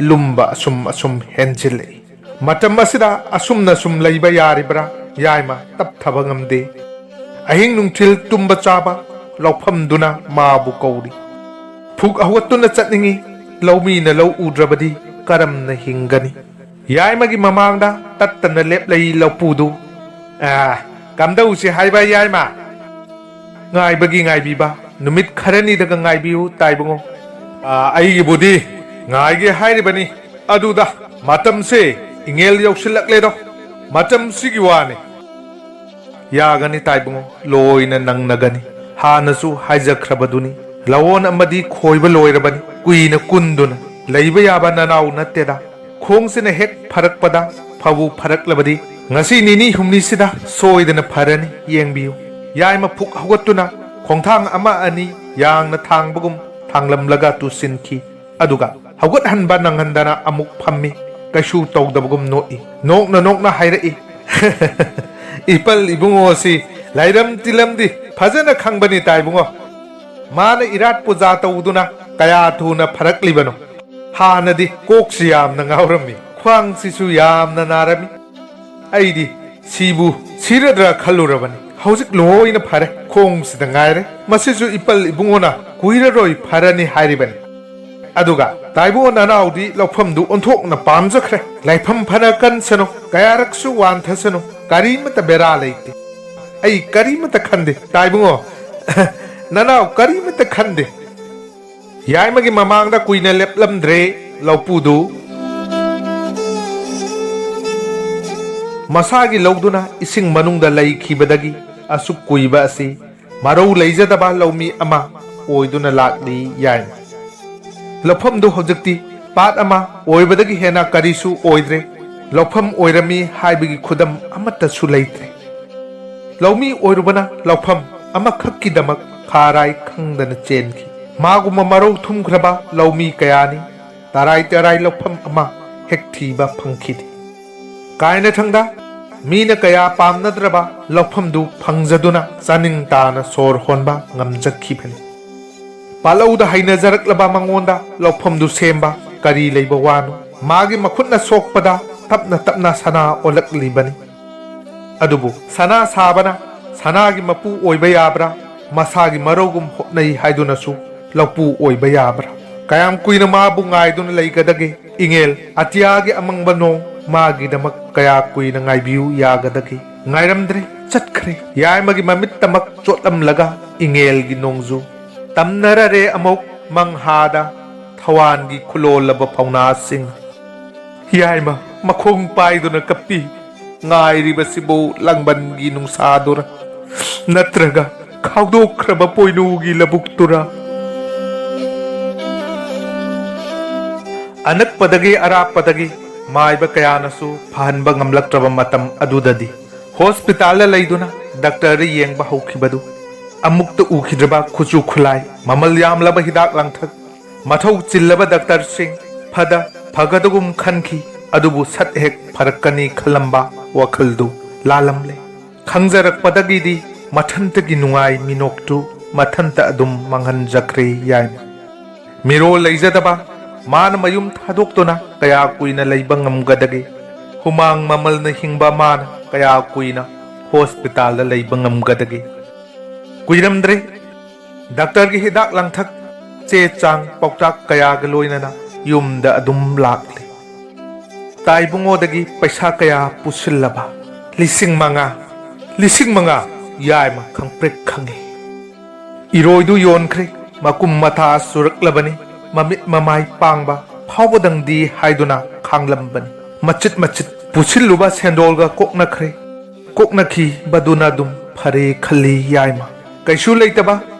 ꯂꯨꯝꯕ ꯑꯁꯨꯝ ꯑꯁꯨꯝ ꯍꯦꯟꯖꯤꯜꯂꯛꯏ꯫ ꯃꯇꯝ ꯑꯁꯤꯗ ꯑꯁꯨꯝꯅ ꯁꯨꯝ ꯂꯩꯕ ꯌꯥꯔꯤꯕ꯭ꯔꯥ? ꯌꯥꯏꯃ ꯇꯞꯊꯕ ꯉꯝꯗꯦ꯫ ꯑꯍꯤꯡ ꯅꯨꯡꯊꯤꯜ ꯇꯨꯝꯕ ꯆꯥꯕ ꯂꯧꯐꯝꯗꯨꯅ ꯃꯥꯕꯨ ꯀꯧꯔꯤ꯫ ꯐꯨꯛ ꯍꯧꯒꯠꯇꯨꯅ ꯆꯠꯅꯤꯡꯏ꯫ ꯂꯧꯃꯤꯅ ꯂꯧ ꯎꯗ꯭ꯔꯕꯗꯤ ꯀꯔꯝꯅ ꯍꯤꯡꯒꯅꯤ? ꯌꯥꯏꯃꯒꯤ ꯃꯃꯥꯡꯗ ꯇꯠꯇꯅ ꯂꯦꯞꯂꯛꯏ ꯂꯧꯄꯨꯗꯨ꯫ "ꯑ, ꯀꯝꯗꯧꯁꯤ ꯍꯥꯏꯕ ꯌꯥꯏꯃ?" "ꯉꯥꯏꯕꯒꯤ ꯉꯥꯏꯕꯤꯕ, ꯅꯨꯃꯤꯠ ꯈꯔꯅꯤꯗꯒ ꯉꯥꯏꯕꯤꯌꯨ ꯇꯥꯏꯕꯨꯡꯉꯣ꯫" "ꯑ, ꯑꯩꯒꯤꯕꯨꯗꯤ ꯉꯥꯏꯒꯦ ꯍꯥꯏꯔꯤꯕꯅꯤ, ꯑꯗꯨꯗ ꯃꯇꯝꯁꯦ ꯏꯉꯦꯜ ꯌꯧꯁꯤꯜꯂꯛꯂꯦꯗꯣ꯫ ꯃꯇꯝꯁꯤꯒꯤ ꯋꯥꯅꯤ꯫" "ꯌꯥꯒꯅꯤ ꯇꯥꯏꯕꯨꯡꯉꯣ, ꯂꯣꯏꯅ ꯅꯪꯅꯒꯅꯤ꯫ ꯍꯥꯟꯅꯁꯨ ꯍꯥꯏꯖꯈ꯭ꯔꯕꯗꯨꯅꯤ, ꯂꯧꯑꯣꯟ ꯑꯃꯗꯤ ꯈꯣꯏꯕ ꯂꯣꯏꯔꯕꯅꯤ꯫ ꯀꯨꯏꯅ ꯀꯨꯟꯗꯨꯅ ꯂꯩꯕ ꯌꯥꯕ ꯅꯅꯥꯎ ꯅꯠꯇꯦꯗ꯫ ꯈꯣꯡꯁꯤꯅ ꯍꯦꯛ ꯐꯔꯛꯄꯗ, ꯐꯕꯨ ꯐꯔꯛꯂꯕꯗꯤ ꯉꯁꯤ ꯅꯤꯅꯤ ꯍꯨꯝꯅꯤꯁꯤꯗ ꯁꯣꯏꯗꯅ ꯐꯔꯅꯤ, ꯌꯦꯡꯕꯤꯌꯨ꯫" ꯌꯥꯏꯃ ꯐꯨꯛ ꯍꯧꯒꯠꯇꯨꯅ ꯈꯣꯡꯊꯥꯡ ꯑꯃ ꯑꯅꯤ ꯌꯥꯡꯅ ꯊꯥꯡꯕꯒꯨꯝ ꯊꯥꯡꯂꯝꯂꯒ ꯇꯨꯁꯤꯟꯈꯤ꯫ ꯑꯗꯨꯒ ꯍꯧꯒꯠꯍꯟꯕ ꯅꯪꯍꯟꯗꯅ ꯑꯃꯨꯛ ꯐꯝꯃꯤ꯫ ꯀꯩꯁꯨ ꯇꯧꯗꯕꯒꯨꯝ ꯅꯣꯛꯏ꯫ ꯅꯣꯛꯅ ꯅꯣꯛꯅ ꯍꯥꯏꯔꯛꯏ, "ꯏꯄꯜ ꯏꯕꯨꯡꯉꯣ ꯑꯁꯤ ꯂꯥꯏꯔꯝ ꯇꯤꯂꯝꯗꯤ ꯐꯖꯅ ꯈꯪꯕꯅꯤ ꯇꯥꯏꯕꯨꯡꯉꯣ꯫ ꯃꯥꯅ ꯏꯔꯥꯠ ꯄꯨꯖꯥ ꯇꯧꯗꯨꯅ ꯀꯌꯥ ꯊꯨꯅ ꯐꯔꯛꯂꯤꯕꯅꯣ꯫ ꯍꯥꯟꯅꯗꯤ ꯀꯣꯛꯁꯤ ꯌꯥꯝꯅ ꯉꯥꯎꯔꯝꯃꯤ, ꯈ꯭ꯋꯥꯡꯁꯤꯁꯨ ꯌꯥꯝꯅ ꯅꯥꯔꯝꯃꯤ꯫ ꯑꯩꯗꯤ ꯁꯤꯕꯨ ꯁꯤꯔꯗ꯭ꯔꯥ ꯈꯜꯂꯨꯔꯕꯅꯤ꯫ ꯍꯧꯖꯤꯛ ꯂꯣꯏꯅ ꯐꯔꯦ, ꯈꯣꯡꯁꯤꯗ ꯉꯥꯏꯔꯦ꯫ ꯃꯁꯤꯁꯨ ꯏꯄꯜ ꯏꯕꯨꯡꯉꯣꯅ ꯀꯨꯏꯔꯔꯣꯏ ꯐꯔꯅꯤ ꯍꯥꯏꯔꯤꯕꯅꯤ꯫ ꯑꯗꯨꯒ ꯇꯥꯏꯕꯨꯡꯉꯣ ꯅꯅꯥꯎꯗꯤ ꯂꯧꯐꯝꯗꯨ ꯑꯣꯟꯊꯣꯛꯅ ꯄꯥꯝꯖꯈ꯭ꯔꯦ꯫ ꯂꯥꯏꯐꯝ ꯐꯅ ꯀꯟꯁꯅꯨ, ꯀꯌꯥꯔꯛꯁꯨ ꯋꯥꯟꯊꯁꯅꯨ, ꯀꯔꯤꯃꯇ ꯕꯦꯔꯥ ꯂꯩꯇꯦ꯫ ꯑꯩ ꯀꯔꯤꯃꯇ ꯈꯟꯗꯦ ꯇꯥꯏꯕꯨꯡꯉꯣ, ꯅꯅꯥꯎ ꯀꯔꯤꯃꯇ ꯈꯟꯗꯦ꯫" ꯌꯥꯏꯃꯒꯤ ꯃꯃꯥꯡꯗ ꯀꯨꯏꯅ ꯂꯦꯞꯂꯝꯗ꯭ꯔꯦ ꯂꯧꯄꯨꯗꯨ꯫ ꯃꯁꯥꯒꯤ ꯂꯧꯗꯨꯅ ꯏꯁꯤꯡ ꯃꯅꯨꯡꯗ ꯂꯩꯈꯤꯕꯗꯒꯤ ꯑꯁꯨꯛ ꯀꯨꯏꯕ ꯑꯁꯤ ꯃꯔꯧ ꯂꯩꯖꯗꯕ ꯂꯧꯃꯤ ꯑꯃ ꯑꯣꯏꯗꯨꯅ ꯂꯥꯛꯂꯤ ꯌꯥꯏꯃ꯫ ꯂꯧꯐꯝꯗꯨ ꯍꯧꯖꯤꯛꯇꯤ ꯄꯥꯠ ꯑꯃ ꯑꯣꯏꯕꯗꯒꯤ ꯍꯦꯟꯅ ꯀꯔꯤꯁꯨ ꯑꯣꯏꯗ꯭ꯔꯦ꯫ ꯂꯧꯐꯝ ꯑꯣꯏꯔꯝꯃꯤ ꯍꯥꯏꯕꯒꯤ ꯈꯨꯗꯝ ꯑꯃꯠꯇꯁꯨ ꯂꯩꯇ꯭ꯔꯦ꯫ ꯂꯧꯃꯤ ꯑꯣꯏꯔꯨꯕꯅ ꯂꯧꯐꯝ ꯑꯃꯈꯛꯀꯤꯗꯃꯛ ꯈꯥꯔꯥꯏ ꯈꯪꯗꯅ ꯆꯦꯟꯈꯤ꯫ ꯃꯥꯒꯨꯝꯕ ꯃꯔꯧ ꯊꯨꯝꯈ꯭ꯔꯕ ꯂꯧꯃꯤ ꯀꯌꯥꯅꯤ ꯇꯔꯥꯏ ꯇꯔꯥꯏ ꯂꯧꯐꯝ ꯑꯃ ꯍꯦꯛ ꯊꯤꯕ ꯐꯪꯈꯤꯗꯦ꯫ ꯀꯥꯏꯅꯊꯪꯗ ꯃꯤꯅ ꯀꯌꯥ ꯄꯥꯝꯅꯗ꯭ꯔꯕ ꯂꯧꯐꯝꯗꯨ ꯐꯪꯖꯗꯨꯅ ꯆꯥꯅꯤꯡ ꯇꯥꯅ ꯁꯣꯔ ꯍꯣꯟꯕ ꯉꯝꯖꯈꯤꯕꯅꯤ꯫ ꯄꯥꯂꯧꯗ ꯍꯩꯅꯖꯔꯛꯂꯕ ꯃꯉꯣꯟꯗ ꯂꯧꯐꯝꯗꯨ ꯁꯦꯝꯕ ꯀꯔꯤ ꯂꯩꯕ ꯋꯥꯅꯣ? ꯃꯥꯒꯤ ꯃꯈꯨꯠꯅ ꯁꯣꯛꯄꯗ ꯇꯞꯅ ꯇꯞꯅ ꯁꯅꯥ ꯑꯣꯜꯂꯛꯂꯤꯕꯅꯤ꯫ ꯑꯗꯨꯕꯨ ꯁꯅꯥ ꯁꯥꯕꯅ ꯁꯅꯥꯒꯤ ꯃꯄꯨ ꯑꯣꯏꯕ ꯌꯥꯕ꯭ꯔꯥ? ꯃꯁꯥꯒꯤ ꯃꯔꯧꯒꯨꯝ ꯍꯣꯠꯅꯩ ꯍꯥꯏꯗꯨꯅꯁꯨ ꯂꯧꯄꯨ ꯑꯣꯏꯕ ꯌꯥꯕ꯭ꯔꯥ? ꯀꯌꯥꯝ ꯀꯨꯏꯅ ꯃꯥꯕꯨ ꯉꯥꯏꯗꯨꯅ ꯂꯩꯒꯗꯒꯦ? ꯏꯉꯦꯜ ꯑꯇꯤꯌꯥꯒꯤ ꯑꯃꯪꯕ ꯅꯣꯡ ꯃꯥꯒꯤꯗꯃꯛ ꯀꯌꯥ ꯀꯨꯏꯅ ꯉꯥꯏꯕꯤꯌꯨ ꯌꯥꯒꯗꯒꯦ? ꯉꯥꯏꯔꯝꯗ꯭ꯔꯦ, ꯆꯠꯈ꯭ꯔꯦ꯫ ꯌꯥꯏꯃꯒꯤ ꯃꯃꯤꯠꯇꯃꯛ ꯆꯣꯠꯂꯝꯂꯒ ꯏꯉꯦꯜꯒꯤ ꯅꯣꯡꯖꯨ ꯇꯝꯅꯔꯔꯦ ꯑꯃꯨꯛ ꯃꯪꯍꯥꯗ ꯊꯋꯥꯟꯒꯤ ꯈꯨꯂꯣꯜꯂꯕ ꯐꯧꯅꯥꯁꯤꯡ꯫ ꯌꯥꯏꯃ ꯃꯈꯣꯡ ꯄꯥꯏꯗꯨꯅ ꯀꯞꯄꯤ꯫ ꯉꯥꯏꯔꯤꯕꯁꯤꯕꯨ ꯂꯥꯡꯕꯟꯒꯤ ꯅꯨꯡꯁꯥꯗꯨꯔ? ꯅꯠꯇ꯭ꯔꯒ ꯈꯥꯎꯗꯣꯛꯈ꯭ꯔꯕ ꯄꯣꯏꯅꯨꯒꯤ ꯂꯧꯕꯨꯛꯇꯨꯔ? ꯑꯅꯛꯄꯗꯒꯤ ꯑꯔꯥꯞꯄꯗꯒꯤ ꯃꯥꯏꯕ ꯀꯌꯥꯅꯁꯨ ꯐꯍꯟꯕ ꯉꯝꯂꯛꯇ꯭ꯔꯕ ꯃꯇꯝ ꯑꯗꯨꯗꯗꯤ ꯍꯣꯁꯄꯤꯇꯥꯜꯗ ꯂꯩꯗꯨꯅ ꯗꯥꯛꯇꯔꯗ ꯌꯦꯡꯕ ꯍꯧꯈꯤꯕꯗꯨ ꯑꯃꯨꯛꯇ ꯎꯈꯤꯗ꯭ꯔꯕ ꯈꯨꯠꯁꯨ ꯈꯨꯠꯂꯥꯏ, ꯃꯃꯜ ꯌꯥꯝꯂꯕ ꯍꯤꯗꯥꯛ ꯂꯥꯡꯊꯛ, ꯃꯊꯧ ꯆꯤꯜꯂꯕ ꯗꯥꯛꯇꯔꯁꯤꯡ ꯐꯗ ꯐꯒꯗꯒꯨꯝ ꯈꯟꯈꯤ꯫ ꯑꯗꯨꯕꯨ ꯁꯠ ꯍꯦꯛ ꯐꯔꯛꯀꯅꯤ ꯈꯜꯂꯝꯕ ꯋꯥꯈꯜꯗꯨ ꯂꯥꯜꯂꯝꯂꯦ꯫ ꯈꯪꯖꯔꯛꯄꯗꯒꯤꯗꯤ ꯃꯊꯟꯇꯒꯤ ꯅꯨꯡꯉꯥꯏ ꯃꯤꯅꯣꯛꯇꯨ ꯃꯊꯟꯇ ꯑꯗꯨꯝ ꯃꯥꯡꯍꯟꯖꯈ꯭ꯔꯦ ꯌꯥꯏꯃ꯫ ꯃꯤꯔꯣꯜ ꯂꯩꯖꯗꯕ ꯃꯥꯅ ꯃꯌꯨꯝ ꯊꯥꯗꯣꯛꯇꯨꯅ ꯀꯌꯥ ꯀꯨꯏꯅ ꯂꯩꯕ ꯉꯝꯒꯗꯒꯦ? ꯍꯨꯃꯥꯡ ꯃꯃꯜꯅ ꯍꯤꯡꯕ ꯃꯥꯅ ꯀꯌꯥ ꯀꯨꯏꯅ ꯍꯣꯁꯄꯤꯇꯥꯜꯗ ꯂꯩꯕ ꯉꯝꯒꯗꯒꯦ? ꯀꯨꯏꯔꯝꯗ꯭ꯔꯦ꯫ ꯗꯥꯛꯇꯔꯒꯤ ꯍꯤꯗꯥꯛ ꯂꯥꯡꯊꯛ, ꯆꯦ ꯆꯥꯡ, ꯄꯥꯎꯇꯥꯛ ꯀꯌꯥꯒ ꯂꯣꯏꯅꯅ ꯌꯨꯝꯗ ꯑꯗꯨꯝ ꯂꯥꯛꯂꯦ꯫ ꯇꯥꯏꯕꯨꯡꯉꯣꯗꯒꯤ ꯄꯩꯁꯥ ꯀꯌꯥ ꯄꯨꯁꯤꯜꯂꯕ? ꯂꯤꯁꯤꯡ ꯃꯉꯥ꯫ ꯂꯤꯁꯤꯡ ꯃꯉꯥ? ꯌꯥꯏꯃ ꯈꯪꯄ꯭ꯔꯦꯛ ꯈꯪꯉꯤ꯫ ꯏꯔꯣꯏꯗꯨ ꯌꯣꯟꯈ꯭ꯔꯦ꯫ ꯃꯀꯨꯝ ꯃꯊꯥ ꯆꯨꯔꯛꯂꯕꯅꯤ꯫ ꯃꯃꯤꯠ ꯃꯃꯥꯏ ꯄꯥꯡꯕ ꯐꯥꯎꯕꯗꯪꯗꯤ ꯍꯥꯏꯗꯨꯅ ꯈꯥꯡꯂꯝꯕꯅꯤ꯫ ꯃꯆꯤꯠ ꯃꯆꯤꯠ ꯄꯨꯁꯤꯜꯂꯨꯕ ꯁꯦꯟꯗꯣꯜꯒ ꯀꯣꯛꯅꯈ꯭ꯔꯦ꯫ ꯀꯣꯛꯅꯈꯤꯕꯗꯨꯅ ꯑꯗꯨꯝ ꯐꯔꯦ ꯈꯜꯂꯤ ꯌꯥꯏꯃ꯫ ꯀꯩꯁꯨ ꯂꯩꯇꯕ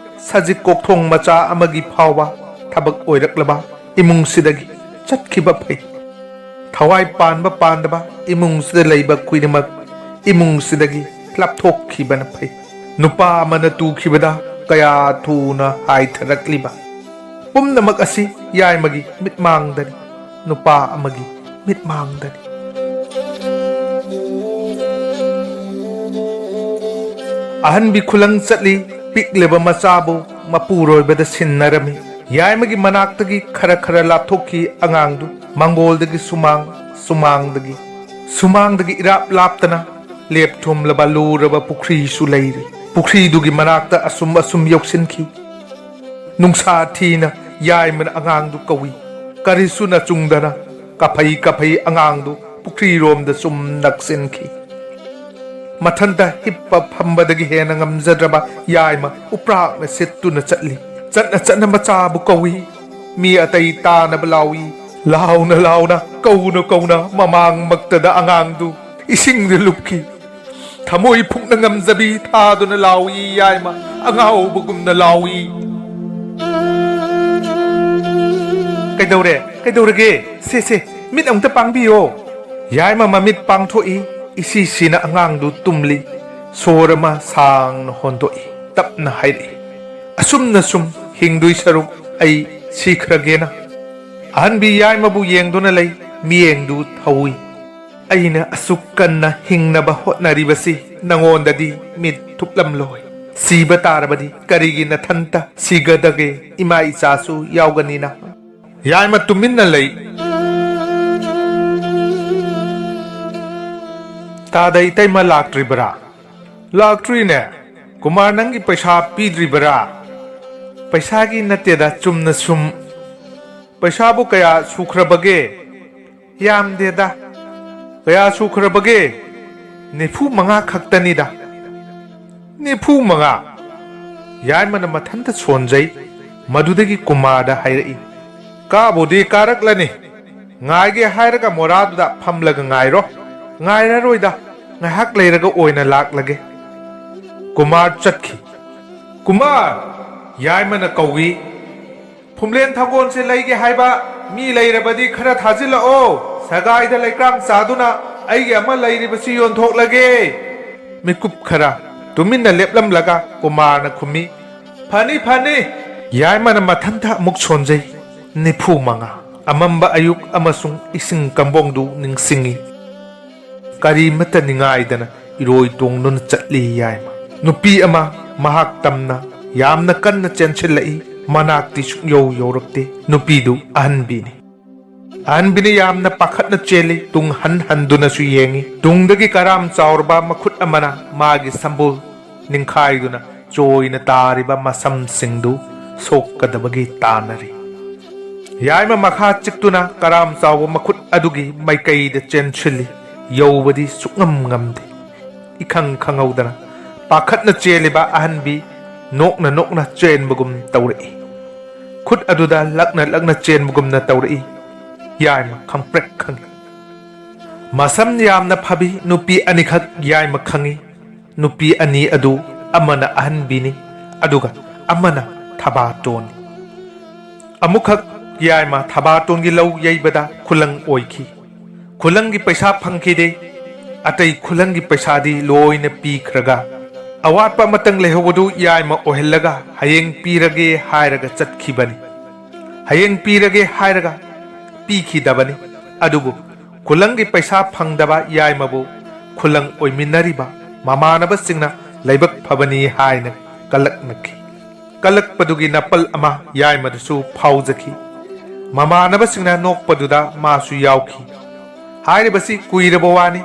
ꯁꯖꯤꯛ ꯀꯣꯛꯊꯣꯡ ꯃꯆꯥ ꯑꯃꯒꯤ ꯐꯥꯎꯕ ꯊꯕꯛ ꯑꯣꯏꯔꯛꯂꯕ ꯏꯃꯨꯡꯁꯤꯗꯒꯤ ꯆꯠꯈꯤꯕ ꯐꯩ꯫ ꯊꯋꯥꯏ ꯄꯥꯟꯕ ꯄꯥꯟꯗꯕ ꯏꯃꯨꯡꯁꯤꯗ ꯂꯩꯕ ꯈꯨꯗꯤꯡꯃꯛ ꯏꯃꯨꯡꯁꯤꯗꯒꯤ ꯂꯥꯞꯊꯣꯛꯈꯤꯕꯅ ꯐꯩ꯫ ꯅꯨꯄꯥ ꯑꯃꯅ ꯇꯨꯈꯤꯕꯗ ꯀꯌꯥ ꯊꯨꯅ ꯍꯥꯏꯊꯔꯛꯂꯤꯕ꯫ ꯄꯨꯝꯅꯃꯛ ꯑꯁꯤ ꯌꯥꯏꯃꯒꯤ ꯃꯤꯠꯃꯥꯡꯗꯅꯤ, ꯅꯨꯄꯥ ꯑꯃꯒꯤ ꯃꯤꯠꯃꯥꯡꯗꯅꯤ꯫ ꯑꯍꯟꯕꯤ ꯈꯨꯂꯪ ꯆꯠꯂꯤ, ꯄꯤꯛꯂꯤꯕ ꯃꯆꯥꯕꯨ ꯃꯄꯨꯔꯣꯏꯕꯗ ꯁꯤꯟꯅꯔꯝꯃꯤ꯫ ꯌꯥꯏꯃꯒꯤ ꯃꯅꯥꯛꯇꯒꯤ ꯈꯔ ꯈꯔ ꯂꯥꯞꯊꯣꯛꯈꯤ ꯑꯉꯥꯡꯗꯨ, ꯃꯪꯒꯣꯜꯗꯒꯤ ꯁꯨꯃꯥꯡ, ꯁꯨꯃꯥꯡꯗꯒꯤ, ꯁꯨꯃꯥꯡꯗꯒꯤ ꯏꯔꯥꯞ ꯂꯥꯞꯇꯅ ꯂꯦꯞ ꯊꯨꯝꯂꯕ ꯂꯨꯔꯕ ꯄꯨꯈ꯭ꯔꯤꯁꯨ ꯂꯩꯔꯤ꯫ ꯄꯨꯈ꯭ꯔꯤꯗꯨꯒꯤ ꯃꯅꯥꯛꯇ ꯑꯁꯨꯝ ꯑꯁꯨꯝ ꯌꯧꯁꯤꯟꯈꯤ꯫ ꯅꯨꯡꯁꯥ ꯊꯤꯅ ꯌꯥꯏꯃꯅ ꯑꯉꯥꯡꯗꯨ ꯀꯧꯏ꯫ ꯀꯔꯤꯁꯨ ꯅꯆꯨꯡꯗꯅ ꯀꯥꯐꯩ ꯀꯥꯐꯩ ꯑꯉꯥꯡꯗꯨ ꯄꯨꯈ꯭ꯔꯤꯔꯣꯝꯗ ꯁꯨꯝ ꯅꯛꯁꯤꯟꯈꯤ꯫ ꯃꯊꯟꯇ ꯍꯤꯞꯄ ꯐꯝꯕꯗꯒꯤ ꯍꯦꯟꯅ ꯉꯝꯖꯗ꯭ꯔꯕ ꯌꯥꯏꯃ ꯎꯄ꯭ꯔꯥꯛꯅ ꯁꯤꯠꯇꯨꯅ ꯆꯠꯂꯤ꯫ ꯆꯠꯅ ꯆꯠꯅ ꯃꯆꯥꯕꯨ ꯀꯧꯏ꯫ ꯃꯤ ꯑꯇꯩ ꯇꯥꯅꯕ ꯂꯥꯎꯏ꯫ ꯂꯥꯎꯅ ꯂꯥꯎꯅ, ꯀꯧꯅ ꯀꯧꯅ ꯃꯃꯥꯡꯃꯛꯇꯗ ꯑꯉꯥꯡꯗꯨ ꯏꯁꯤꯡꯗ ꯂꯨꯞꯈꯤ꯫ ꯊꯃꯣꯏ ꯐꯨꯛꯅ ꯉꯝꯖꯕꯤ ꯊꯥꯗꯨꯅ ꯂꯥꯎꯏ ꯌꯥꯏꯃ, ꯑꯉꯥꯎꯕꯒꯨꯝꯅ ꯂꯥꯎꯏ꯫ "ꯀꯩꯗꯧꯔꯦ? ꯀꯩꯗꯧꯔꯒꯦ? ꯁꯦ, ꯁꯦ, ꯃꯤꯠ ꯑꯃꯨꯛꯇ ꯄꯥꯡꯕꯤꯌꯣ!" ꯌꯥꯏꯃ ꯃꯃꯤꯠ ꯄꯥꯡꯊꯣꯛꯏ, ꯏꯁꯤ ꯁꯤꯅ ꯑꯉꯥꯡꯗꯨ ꯇꯨꯝꯂꯤ꯫ ꯁꯣꯔ ꯑꯃ ꯁꯥꯡꯅ ꯍꯣꯟꯗꯣꯛꯏ, ꯇꯞꯅ ꯍꯥꯏꯔꯛꯏ, "ꯑꯁꯨꯝꯅ ꯁꯨꯝ ꯍꯤꯡꯗꯣꯏ ꯁꯔꯨꯛ ꯑꯩ ꯁꯤꯈ꯭ꯔꯒꯦꯅ?" ꯑꯍꯟꯕꯤ ꯌꯥꯏꯃꯕꯨ ꯌꯦꯡꯗꯨꯅ ꯂꯩ, ꯃꯤꯠꯌꯦꯡꯗꯨ ꯊꯧꯏ꯫ "ꯑꯩꯅ ꯑꯁꯨꯛ ꯀꯟꯅ ꯍꯤꯡꯅꯕ ꯍꯣꯠꯅꯔꯤꯕꯁꯤ ꯅꯉꯣꯟꯗꯗꯤ ꯃꯤꯠ ꯊꯨꯞꯂꯝꯂꯣꯏ꯫ ꯁꯤꯕ ꯇꯥꯔꯕꯗꯤ ꯀꯔꯤꯒꯤ ꯅꯊꯟꯇ ꯁꯤꯒꯗꯒꯦ? ꯏꯃꯥ ꯏꯆꯥꯁꯨ ꯌꯥꯎꯒꯅꯤꯅ?" ꯌꯥꯏꯃ ꯇꯨꯃꯤꯟꯅ ꯂꯩ꯫ "ꯇꯥꯗ, ꯏꯇꯩꯃ ꯂꯥꯛꯇ꯭ꯔꯤꯕꯔꯥ?" "ꯂꯥꯛꯇ꯭ꯔꯤꯅꯦ꯫ ꯀꯨꯃꯥꯔ ꯅꯪꯒꯤ ꯄꯩꯁꯥ ꯄꯤꯗ꯭ꯔꯤꯕꯔꯥ?" "ꯄꯩꯁꯥꯒꯤ ꯅꯠꯇꯦꯗ, ꯆꯨꯝꯅ ꯁꯨꯝ꯫" "ꯄꯩꯁꯥꯕꯨ ꯀꯌꯥ ꯁꯨꯈ꯭ꯔꯕꯒꯦ?" "ꯌꯥꯝꯗꯦꯗ꯫" "ꯀꯌꯥ ꯁꯨꯈ꯭ꯔꯕꯒꯦ?" "ꯅꯤꯐꯨ ꯃꯉꯥ ꯈꯛꯇꯅꯤꯗ꯫" "ꯅꯤꯐꯨ ꯃꯉꯥ?" ꯌꯥꯏꯃꯅ ꯃꯊꯟꯇ ꯁꯣꯟꯖꯩ꯫ ꯃꯗꯨꯗꯒꯤ ꯀꯨꯃꯥꯔꯗ ꯍꯥꯏꯔꯛꯏ, "ꯀꯥꯕꯨꯗꯤ ꯀꯥꯔꯛꯂꯅꯤ꯫ ꯉꯥꯏꯒꯦ ꯍꯥꯏꯔꯒ ꯃꯣꯔꯥꯗꯨꯗ ꯐꯝꯂꯒ ꯉꯥꯏꯔꯣ꯫ ꯉꯥꯏꯔꯔꯣꯏꯗ, ꯉꯥꯏꯍꯥꯛ ꯂꯩꯔꯒ ꯑꯣꯏꯅ ꯂꯥꯛꯂꯒꯦ꯫" ꯀꯨꯃꯥꯔ ꯆꯠꯈꯤ꯫ "ꯀꯨꯃꯥꯔ!" ꯌꯥꯏꯃꯅ ꯀꯧꯏ꯫ "ꯐꯨꯝꯂꯦꯟ ꯊꯥꯡꯒꯣꯟꯁꯦ ꯂꯩꯒꯦ ꯍꯥꯏꯕ ꯃꯤ ꯂꯩꯔꯕꯗꯤ ꯈꯔ ꯊꯥꯖꯤꯜꯂꯛꯑꯣ꯫ ꯁꯒꯥꯏꯗ ꯂꯩꯀ꯭ꯔꯥꯝ ꯆꯥꯗꯨꯅ ꯑꯩꯒꯤ ꯑꯃ ꯂꯩꯔꯤꯕꯁꯤ ꯌꯣꯟꯊꯣꯛꯂꯒꯦ꯫" ꯃꯤꯀꯨꯞ ꯈꯔ ꯇꯨꯃꯤꯟꯅ ꯂꯦꯞꯂꯝꯂꯒ ꯀꯨꯃꯥꯔꯅ ꯈꯨꯝꯃꯤ, "ꯐꯅꯤ, ꯐꯅꯤ꯫" ꯌꯥꯏꯃꯅ ꯃꯊꯟꯇ ꯑꯃꯨꯛ ꯁꯣꯟꯖꯩ꯫ ꯅꯤꯐꯨ ꯃꯉꯥ꯫ ꯑꯃꯝꯕ ꯑꯌꯨꯛ ꯑꯃꯁꯨꯡ ꯏꯁꯤꯡ ꯀꯝꯕꯣꯡꯗꯨ ꯅꯤꯡꯁꯤꯡꯏ꯫ ꯀꯔꯤꯃꯠꯇ ꯅꯤꯡꯉꯥꯏꯗꯅ ꯏꯔꯣꯏ ꯇꯣꯡꯗꯨꯅ ꯆꯠꯂꯤ ꯌꯥꯏꯃ꯫ ꯅꯨꯄꯤ ꯑꯃ ꯃꯍꯥꯛ ꯇꯝꯅ ꯌꯥꯝꯅ ꯀꯟꯅ ꯆꯦꯟꯁꯤꯜꯂꯛꯏ꯫ ꯃꯅꯥꯛꯇꯤ ꯁꯨꯛꯌꯧ ꯌꯧꯔꯛꯇꯦ꯫ ꯅꯨꯄꯤꯗꯨ ꯑꯍꯟꯕꯤꯅꯤ꯫ ꯑꯍꯟꯕꯤꯅ ꯌꯥꯝꯅ ꯄꯥꯈꯠꯅ ꯆꯦꯜꯂꯤ꯫ ꯇꯨꯡ ꯍꯟ ꯍꯟꯗꯨꯅꯁꯨ ꯌꯦꯡꯉꯤ꯫ ꯇꯨꯡꯗꯒꯤ ꯀꯔꯥꯝ ꯆꯥꯎꯔꯕ ꯃꯈꯨꯠ ꯑꯃꯅ ꯃꯥꯒꯤ ꯁꯝꯕꯨꯜ ꯅꯤꯡꯈꯥꯏꯗꯨꯅ ꯆꯣꯏꯅ ꯇꯥꯔꯤꯕ ꯃꯁꯝꯁꯤꯡꯗꯨ ꯁꯣꯛꯀꯗꯕꯒꯤ ꯇꯥꯟꯅꯔꯤ꯫ ꯌꯥꯏꯃ ꯃꯈꯥ ꯆꯤꯛꯇꯨꯅ ꯀꯔꯥꯝ ꯆꯥꯎꯕ ꯃꯈꯨꯠ ꯑꯗꯨꯒꯤ ꯃꯥꯏꯀꯩꯗ ꯆꯦꯟꯁꯤꯜꯂꯤ꯫ ꯌꯧꯕꯗꯤ ꯁꯨꯛꯉꯝ ꯉꯝꯗꯦ꯫ ꯏꯈꯪ ꯈꯪꯍꯧꯗꯅ ꯄꯥꯈꯠꯅ ꯆꯦꯜꯂꯤꯕ ꯑꯍꯟꯕꯤ ꯅꯣꯛꯅ ꯅꯣꯛꯅ ꯆꯦꯟꯕꯒꯨꯝ ꯇꯧꯔꯛꯏ꯫ ꯈꯨꯠ ꯑꯗꯨꯗ ꯂꯛꯅ ꯂꯛꯅ ꯆꯦꯟꯕꯒꯨꯝꯅ ꯇꯧꯔꯛꯏ꯫ ꯌꯥꯏꯃ ꯈꯪꯄ꯭ꯔꯦꯛ ꯈꯪꯏ꯫ ꯃꯁꯝ ꯌꯥꯝꯅ ꯐꯕꯤ ꯅꯨꯄꯤ ꯑꯅꯤꯈꯛ ꯌꯥꯏꯃ ꯈꯪꯏ꯫ ꯅꯨꯄꯤ ꯑꯅꯤ ꯑꯗꯨ ꯑꯃꯅ ꯑꯍꯟꯕꯤꯅꯤ, ꯑꯗꯨꯒ ꯑꯃꯅ ꯊꯕꯥꯇꯣꯟꯅꯤ꯫ ꯑꯃꯨꯛꯈꯛ ꯌꯥꯏꯃ ꯊꯕꯥꯇꯣꯟꯒꯤ ꯂꯧ ꯌꯩꯕꯗ ꯈꯨꯂꯪ ꯑꯣꯏꯈꯤ꯫ ꯈꯨꯂꯪꯒꯤ ꯄꯩꯁꯥ ꯐꯪꯈꯤꯗꯦ꯫ ꯑꯇꯩ ꯈꯨꯂꯪꯒꯤ ꯄꯩꯁꯥꯗꯤ ꯂꯣꯏꯅ ꯄꯤꯈ꯭ꯔꯒ, ꯑꯋꯥꯠꯄ ꯑꯃꯇꯪ ꯂꯩꯍꯧꯕꯗꯨ ꯌꯥꯏꯃ ꯑꯣꯏꯍꯜꯂꯒ ꯍꯌꯦꯡ ꯄꯤꯔꯒꯦ ꯍꯥꯏꯔꯒ ꯆꯠꯈꯤꯕꯅꯤ꯫ ꯍꯌꯦꯡ ꯄꯤꯔꯒꯦ ꯍꯥꯏꯔꯒ ꯄꯤꯈꯤꯗꯕꯅꯤ꯫ ꯑꯗꯨꯕꯨ ꯈꯨꯂꯪꯒꯤ ꯄꯩꯁꯥ ꯐꯪꯗꯕ ꯌꯥꯏꯃꯕꯨ ꯈꯨꯂꯪ ꯑꯣꯏꯃꯤꯟꯅꯔꯤꯕ ꯃꯃꯥꯟꯅꯕꯁꯤꯡꯅ ꯂꯥꯏꯕꯛ ꯐꯕꯅꯤ ꯍꯥꯏꯅ ꯀꯂꯛꯅꯈꯤ꯫ ꯀꯂꯛꯄꯗꯨꯒꯤ ꯅꯥꯄꯜ ꯑꯃ ꯌꯥꯏꯃꯗꯁꯨ ꯐꯥꯎꯖꯈꯤ꯫ ꯃꯃꯥꯟꯅꯕꯁꯤꯡꯅ ꯅꯣꯛꯄꯗꯨꯗ ꯃꯥꯁꯨ ꯌꯥꯎꯈꯤ꯫ ꯍꯥꯏꯔꯤꯕꯁꯤ ꯀꯨꯏꯔꯕ ꯋꯥꯅꯤ꯫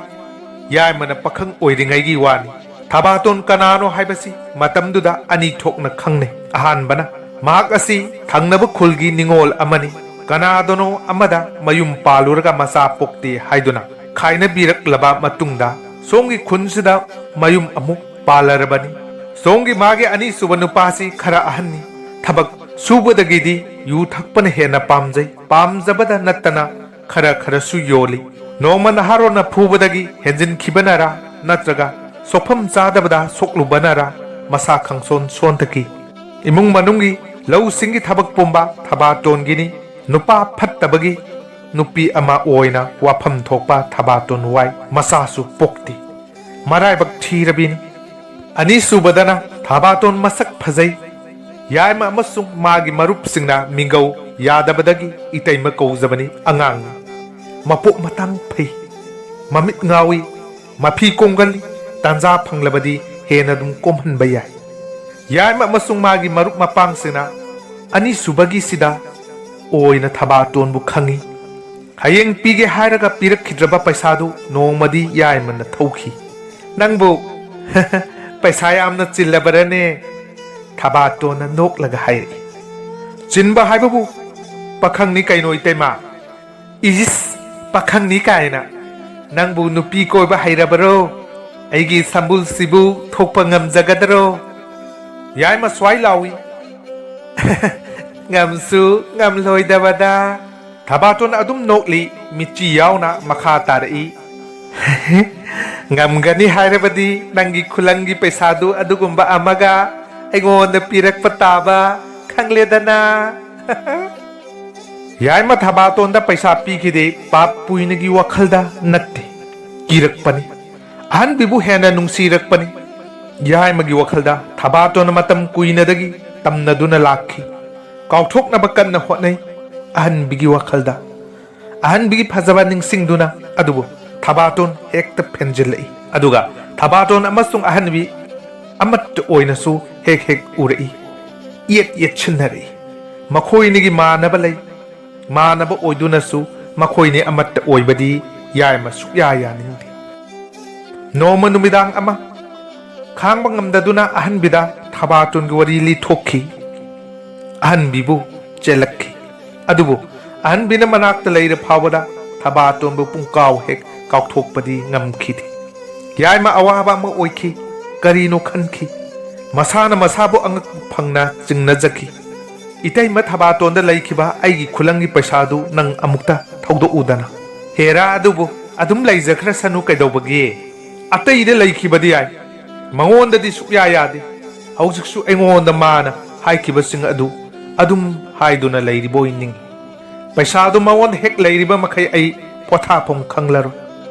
ꯌꯥꯏꯃꯅ ꯄꯥꯈꯪ ꯑꯣꯏꯔꯤꯉꯩꯒꯤ ꯋꯥꯅꯤ꯫ ꯊꯕꯥꯇꯣꯟ ꯀꯅꯥꯅꯣ ꯍꯥꯏꯕꯁꯤ ꯃꯇꯝꯗꯨꯗ ꯑꯅꯤ ꯊꯣꯛꯅ ꯈꯪꯅꯩ꯫ ꯑꯍꯥꯟꯕꯅ, ꯃꯍꯥꯛ ꯑꯁꯤ ꯊꯪꯅꯕ ꯈꯨꯜꯒꯤ ꯅꯤꯉꯣꯜ ꯑꯃꯅꯤ꯫ ꯀꯅꯥꯗꯅꯣ ꯑꯃꯗ ꯃꯌꯨꯝ ꯄꯥꯜꯂꯨꯔꯒ ꯃꯆꯥ ꯄꯣꯛꯇꯦ ꯍꯥꯏꯗꯨꯅ ꯈꯥꯏꯅꯕꯤꯔꯛꯂꯕ ꯃꯇꯨꯡꯗ ꯁꯣꯝꯒꯤ ꯈꯨꯟꯁꯤꯗ ꯃꯌꯨꯝ ꯑꯃꯨꯛ ꯄꯥꯜꯂꯔꯕꯅꯤ꯫ ꯁꯣꯝꯒꯤ ꯃꯥꯒꯤ ꯑꯅꯤꯁꯨꯕ ꯅꯨꯄꯥꯁꯤ ꯈꯔ ꯑꯍꯟꯅꯤ꯫ ꯊꯕꯛ ꯁꯨꯕꯗꯒꯤꯗꯤ ꯌꯨ ꯊꯛꯄꯅ ꯍꯦꯟꯅ ꯄꯥꯝꯖꯩ꯫ ꯄꯥꯝꯖꯕꯗ ꯅꯠꯇꯅ ꯈꯔ ꯈꯔꯁꯨ ꯌꯣꯜꯂꯤ꯫ ꯅꯣꯡꯃ ꯅꯍꯥꯔꯣꯟꯅ ꯐꯨꯕꯗꯒꯤ ꯍꯦꯟꯖꯤꯟꯈꯤꯕꯅꯔꯥ ꯅꯠꯇ꯭ꯔꯒ ꯁꯣꯛꯐꯝ ꯆꯥꯗꯕꯗ ꯁꯣꯛꯂꯨꯕꯅꯔꯥ ꯃꯁꯥ ꯈꯪꯁꯣꯟ ꯁꯣꯟꯊꯈꯤ꯫ ꯏꯃꯨꯡ ꯃꯅꯨꯡꯒꯤ ꯂꯧꯁꯤꯡꯒꯤ ꯊꯕꯛ ꯄꯨꯝꯕ ꯊꯕꯥꯇꯣꯟꯒꯤꯅꯤ꯫ ꯅꯨꯄꯥ ꯐꯠꯇꯕꯒꯤ ꯅꯨꯄꯤ ꯑꯃ ꯑꯣꯏꯅ ꯋꯥꯐꯝ ꯊꯣꯛꯄ ꯊꯕꯥꯇꯣꯟ ꯋꯥꯏ꯫ ꯃꯆꯥꯁꯨ ꯄꯣꯛꯇꯦ꯫ ꯃꯔꯥꯏꯕꯛ ꯊꯤꯔꯕꯤꯅꯤ꯫ ꯑꯅꯤꯁꯨꯕꯗꯅ ꯊꯕꯥꯇꯣꯟ ꯃꯁꯛ ꯐꯖꯩ꯫ ꯌꯥꯏꯃ ꯑꯃꯁꯨꯡ ꯃꯥꯒꯤ ꯃꯔꯨꯞꯁꯤꯡꯅ ꯃꯤꯡꯒꯧ ꯌꯥꯗꯕꯗꯒꯤ ꯏꯇꯩꯃ ꯀꯧꯖꯕꯅꯤ꯫ ꯑꯉꯥꯡꯅꯤ꯫ ꯃꯄꯣꯛ ꯃꯇꯥꯡ ꯐꯩ꯫ ꯃꯃꯤꯠ ꯉꯥꯎꯏ꯫ ꯃꯐꯤ ꯀꯣꯝꯒꯜꯂꯤ꯫ ꯇꯥꯟꯖꯥ ꯐꯪꯂꯕꯗꯤ ꯍꯦꯟꯅ ꯑꯗꯨꯝ ꯀꯣꯝꯍꯟꯕ ꯌꯥꯏ꯫ ꯌꯥꯏꯃ ꯑꯃꯁꯨꯡ ꯃꯥꯒꯤ ꯃꯔꯨꯞ ꯃꯄꯥꯡꯁꯤꯡꯅ ꯑꯅꯤꯁꯨꯕꯒꯤꯁꯤꯗ ꯑꯣꯏꯅ ꯊꯕꯥꯇꯣꯟꯕꯨ ꯈꯪꯏ꯫ ꯍꯌꯦꯡ ꯄꯤꯒꯦ ꯍꯥꯏꯔꯒ ꯄꯤꯔꯛꯈꯤꯗ꯭ꯔꯕ ꯄꯩꯁꯥꯗꯨ ꯅꯣꯡꯃꯗꯤ ꯌꯥꯏꯃꯅ ꯊꯧꯈꯤ꯫ "ꯅꯪꯕꯨ ꯄꯩꯁꯥ ꯌꯥꯝꯅ ꯆꯤꯜꯂꯕꯔꯅꯦ?" ꯊꯕꯥꯇꯣꯟꯅ ꯅꯣꯛꯂꯒ ꯍꯥꯏꯔꯛꯏ꯫ "ꯆꯤꯟꯕ ꯍꯥꯏꯕꯕꯨ ꯄꯥꯈꯪꯅꯤ ꯀꯩꯅꯣ, ꯏꯇꯩꯃ?" "ꯏꯁ, ꯄꯥꯈꯪꯅꯤ ꯀꯥꯏꯅ꯫ ꯅꯪꯕꯨ ꯅꯨꯄꯤ ꯀꯣꯏꯕ ꯍꯩꯔꯕꯔꯣ? ꯑꯩꯒꯤ ꯁꯝꯕꯨꯜꯁꯤꯕꯨ ꯊꯣꯛꯄ ꯉꯝꯖꯒꯗꯔꯣ?" ꯌꯥꯏꯃ ꯁ꯭ꯋꯥꯏ ꯂꯥꯎꯏ꯫ "ꯉꯝꯁꯨ ꯉꯝꯂꯣꯏꯗꯕꯗ!" ꯊꯕꯥꯇꯣꯟ ꯑꯗꯨꯝ ꯅꯣꯛꯂꯤ꯫ ꯃꯤꯠꯆꯤ ꯌꯥꯎꯅ ꯃꯈꯥ ꯇꯥꯔꯛꯏ꯫ "ꯉꯝꯒꯅꯤ ꯍꯥꯏꯔꯕꯗꯤ ꯅꯪꯒꯤ ꯈꯨꯂꯪꯒꯤ ꯄꯩꯁꯥꯗꯨ ꯑꯗꯨꯒꯨꯝꯕ ꯑꯃꯒ ꯑꯩꯉꯣꯟꯗ ꯄꯤꯔꯛꯄ ꯇꯥꯕ, ꯈꯪꯂꯦꯗꯅ?" ꯌꯥꯏꯃ ꯊꯕꯥꯇꯣꯟꯗ ꯄꯩꯁꯥ ꯄꯤꯈꯤꯗꯦ꯫ ꯄꯥꯞ ꯄꯨꯏꯅꯒꯤ ꯋꯥꯈꯜꯗ ꯅꯠꯇꯦ, ꯀꯤꯔꯛꯄꯅꯤ꯫ ꯑꯍꯟꯕꯤꯕꯨ ꯍꯦꯟꯅ ꯅꯨꯡꯁꯤꯔꯛꯄꯅꯤ꯫ ꯌꯥꯏꯃꯒꯤ ꯋꯥꯈꯜꯗ ꯊꯕꯥꯇꯣꯟꯅ ꯃꯇꯝ ꯀꯨꯏꯅꯗꯒꯤ ꯇꯝꯅꯗꯨꯅ ꯂꯥꯛꯈꯤ꯫ ꯀꯥꯎꯊꯣꯛꯅꯕ ꯀꯟꯅ ꯍꯣꯠꯅꯩ꯫ ꯑꯍꯟꯕꯤꯒꯤ ꯋꯥꯈꯜꯗ ꯑꯍꯟꯕꯤꯒꯤ ꯐꯖꯕ ꯅꯤꯡꯁꯤꯡꯗꯨꯅ꯫ ꯑꯗꯨꯕꯨ ꯊꯕꯥꯇꯣꯟ ꯍꯦꯛꯇ ꯐꯦꯟꯖꯤꯜꯂꯛꯏ꯫ ꯑꯗꯨꯒ ꯊꯕꯥꯇꯣꯟ ꯑꯃꯁꯨꯡ ꯑꯍꯟꯕꯤ ꯑꯃꯠꯇ ꯑꯣꯏꯅꯁꯨ ꯍꯦꯛ ꯍꯦꯛ ꯎꯔꯛꯏ꯫ ꯌꯦꯠ ꯌꯦꯠꯁꯤꯟꯅꯔꯛꯏ꯫ ꯃꯈꯣꯏꯅꯤꯒꯤ ꯃꯥꯟꯅꯕ ꯂꯩ꯫ ꯃꯥꯟꯅꯕ ꯑꯣꯏꯗꯨꯅꯁꯨ ꯃꯈꯣꯏꯅꯤ ꯑꯃꯠꯇ ꯑꯣꯏꯕꯗꯤ ꯌꯥꯏꯃ ꯁꯨꯛꯌꯥ ꯌꯥꯅꯤꯡꯗꯦ꯫ ꯅꯣꯡꯃ ꯅꯨꯃꯤꯗꯥꯡ ꯑꯃ ꯈꯥꯡꯕ ꯉꯝꯗꯗꯨꯅ ꯑꯍꯟꯕꯤꯗ ꯊꯕꯥꯇꯣꯟꯒꯤ ꯋꯥꯔꯤ ꯂꯤꯊꯣꯛꯈꯤ꯫ ꯑꯍꯟꯕꯤꯕꯨ ꯆꯦꯜꯂꯛꯈꯤ꯫ ꯑꯗꯨꯕꯨ ꯑꯍꯟꯕꯤꯅ ꯃꯅꯥꯛꯇ ꯂꯩꯔ ꯐꯥꯎꯕꯗ ꯊꯕꯥꯇꯣꯟꯕꯨ ꯄꯨꯡꯀꯥꯎ ꯍꯦꯛ ꯀꯥꯎꯊꯣꯛꯄꯗꯤ ꯉꯝꯈꯤꯗꯦ꯫ ꯌꯥꯏꯃ ꯑꯋꯥꯕ ꯑꯃ ꯑꯣꯏꯈꯤ꯫ ꯀꯔꯤꯅꯣ ꯈꯟꯈꯤ꯫ ꯃꯁꯥꯅ ꯃꯁꯥꯕꯨ ꯑꯉꯛꯄ ꯐꯪꯅ ꯆꯤꯡꯅꯖꯈꯤ꯫ "ꯏꯇꯩꯃ ꯊꯕꯥꯇꯣꯟꯗ ꯂꯩꯈꯤꯕ ꯑꯩꯒꯤ ꯈꯨꯂꯪꯒꯤ ꯄꯩꯁꯥꯗꯨ ꯅꯪ ꯑꯃꯨꯛꯇ ꯊꯧꯗꯣꯛꯎꯗꯅ?" "ꯍꯦꯔꯥ, ꯑꯗꯨꯕꯨ ꯑꯗꯨꯝ ꯂꯩꯖꯈ꯭ꯔꯁꯅꯨ ꯀꯩꯗꯧꯕꯒꯦ? ꯑꯇꯩꯗ ꯂꯩꯈꯤꯕꯗꯤ ꯌꯥꯏ, ꯃꯉꯣꯟꯗꯗꯤ ꯁꯨꯛꯌꯥ ꯌꯥꯗꯦ꯫ ꯍꯧꯖꯤꯛꯁꯨ ꯑꯩꯉꯣꯟꯗ ꯃꯥꯅ ꯍꯥꯏꯈꯤꯕꯁꯤꯡ ꯑꯗꯨ ꯑꯗꯨꯝ ꯍꯥꯏꯗꯨꯅ ꯂꯩꯔꯤꯕꯣꯏ ꯅꯤꯡꯏ꯫ ꯄꯩꯁꯥꯗꯨ ꯃꯉꯣꯟꯗ ꯍꯦꯛ ꯂꯩꯔꯤꯕ ꯃꯈꯩ ꯑꯩ ꯄꯣꯊꯥꯐꯝ ꯈꯪꯂꯔꯣꯏ꯫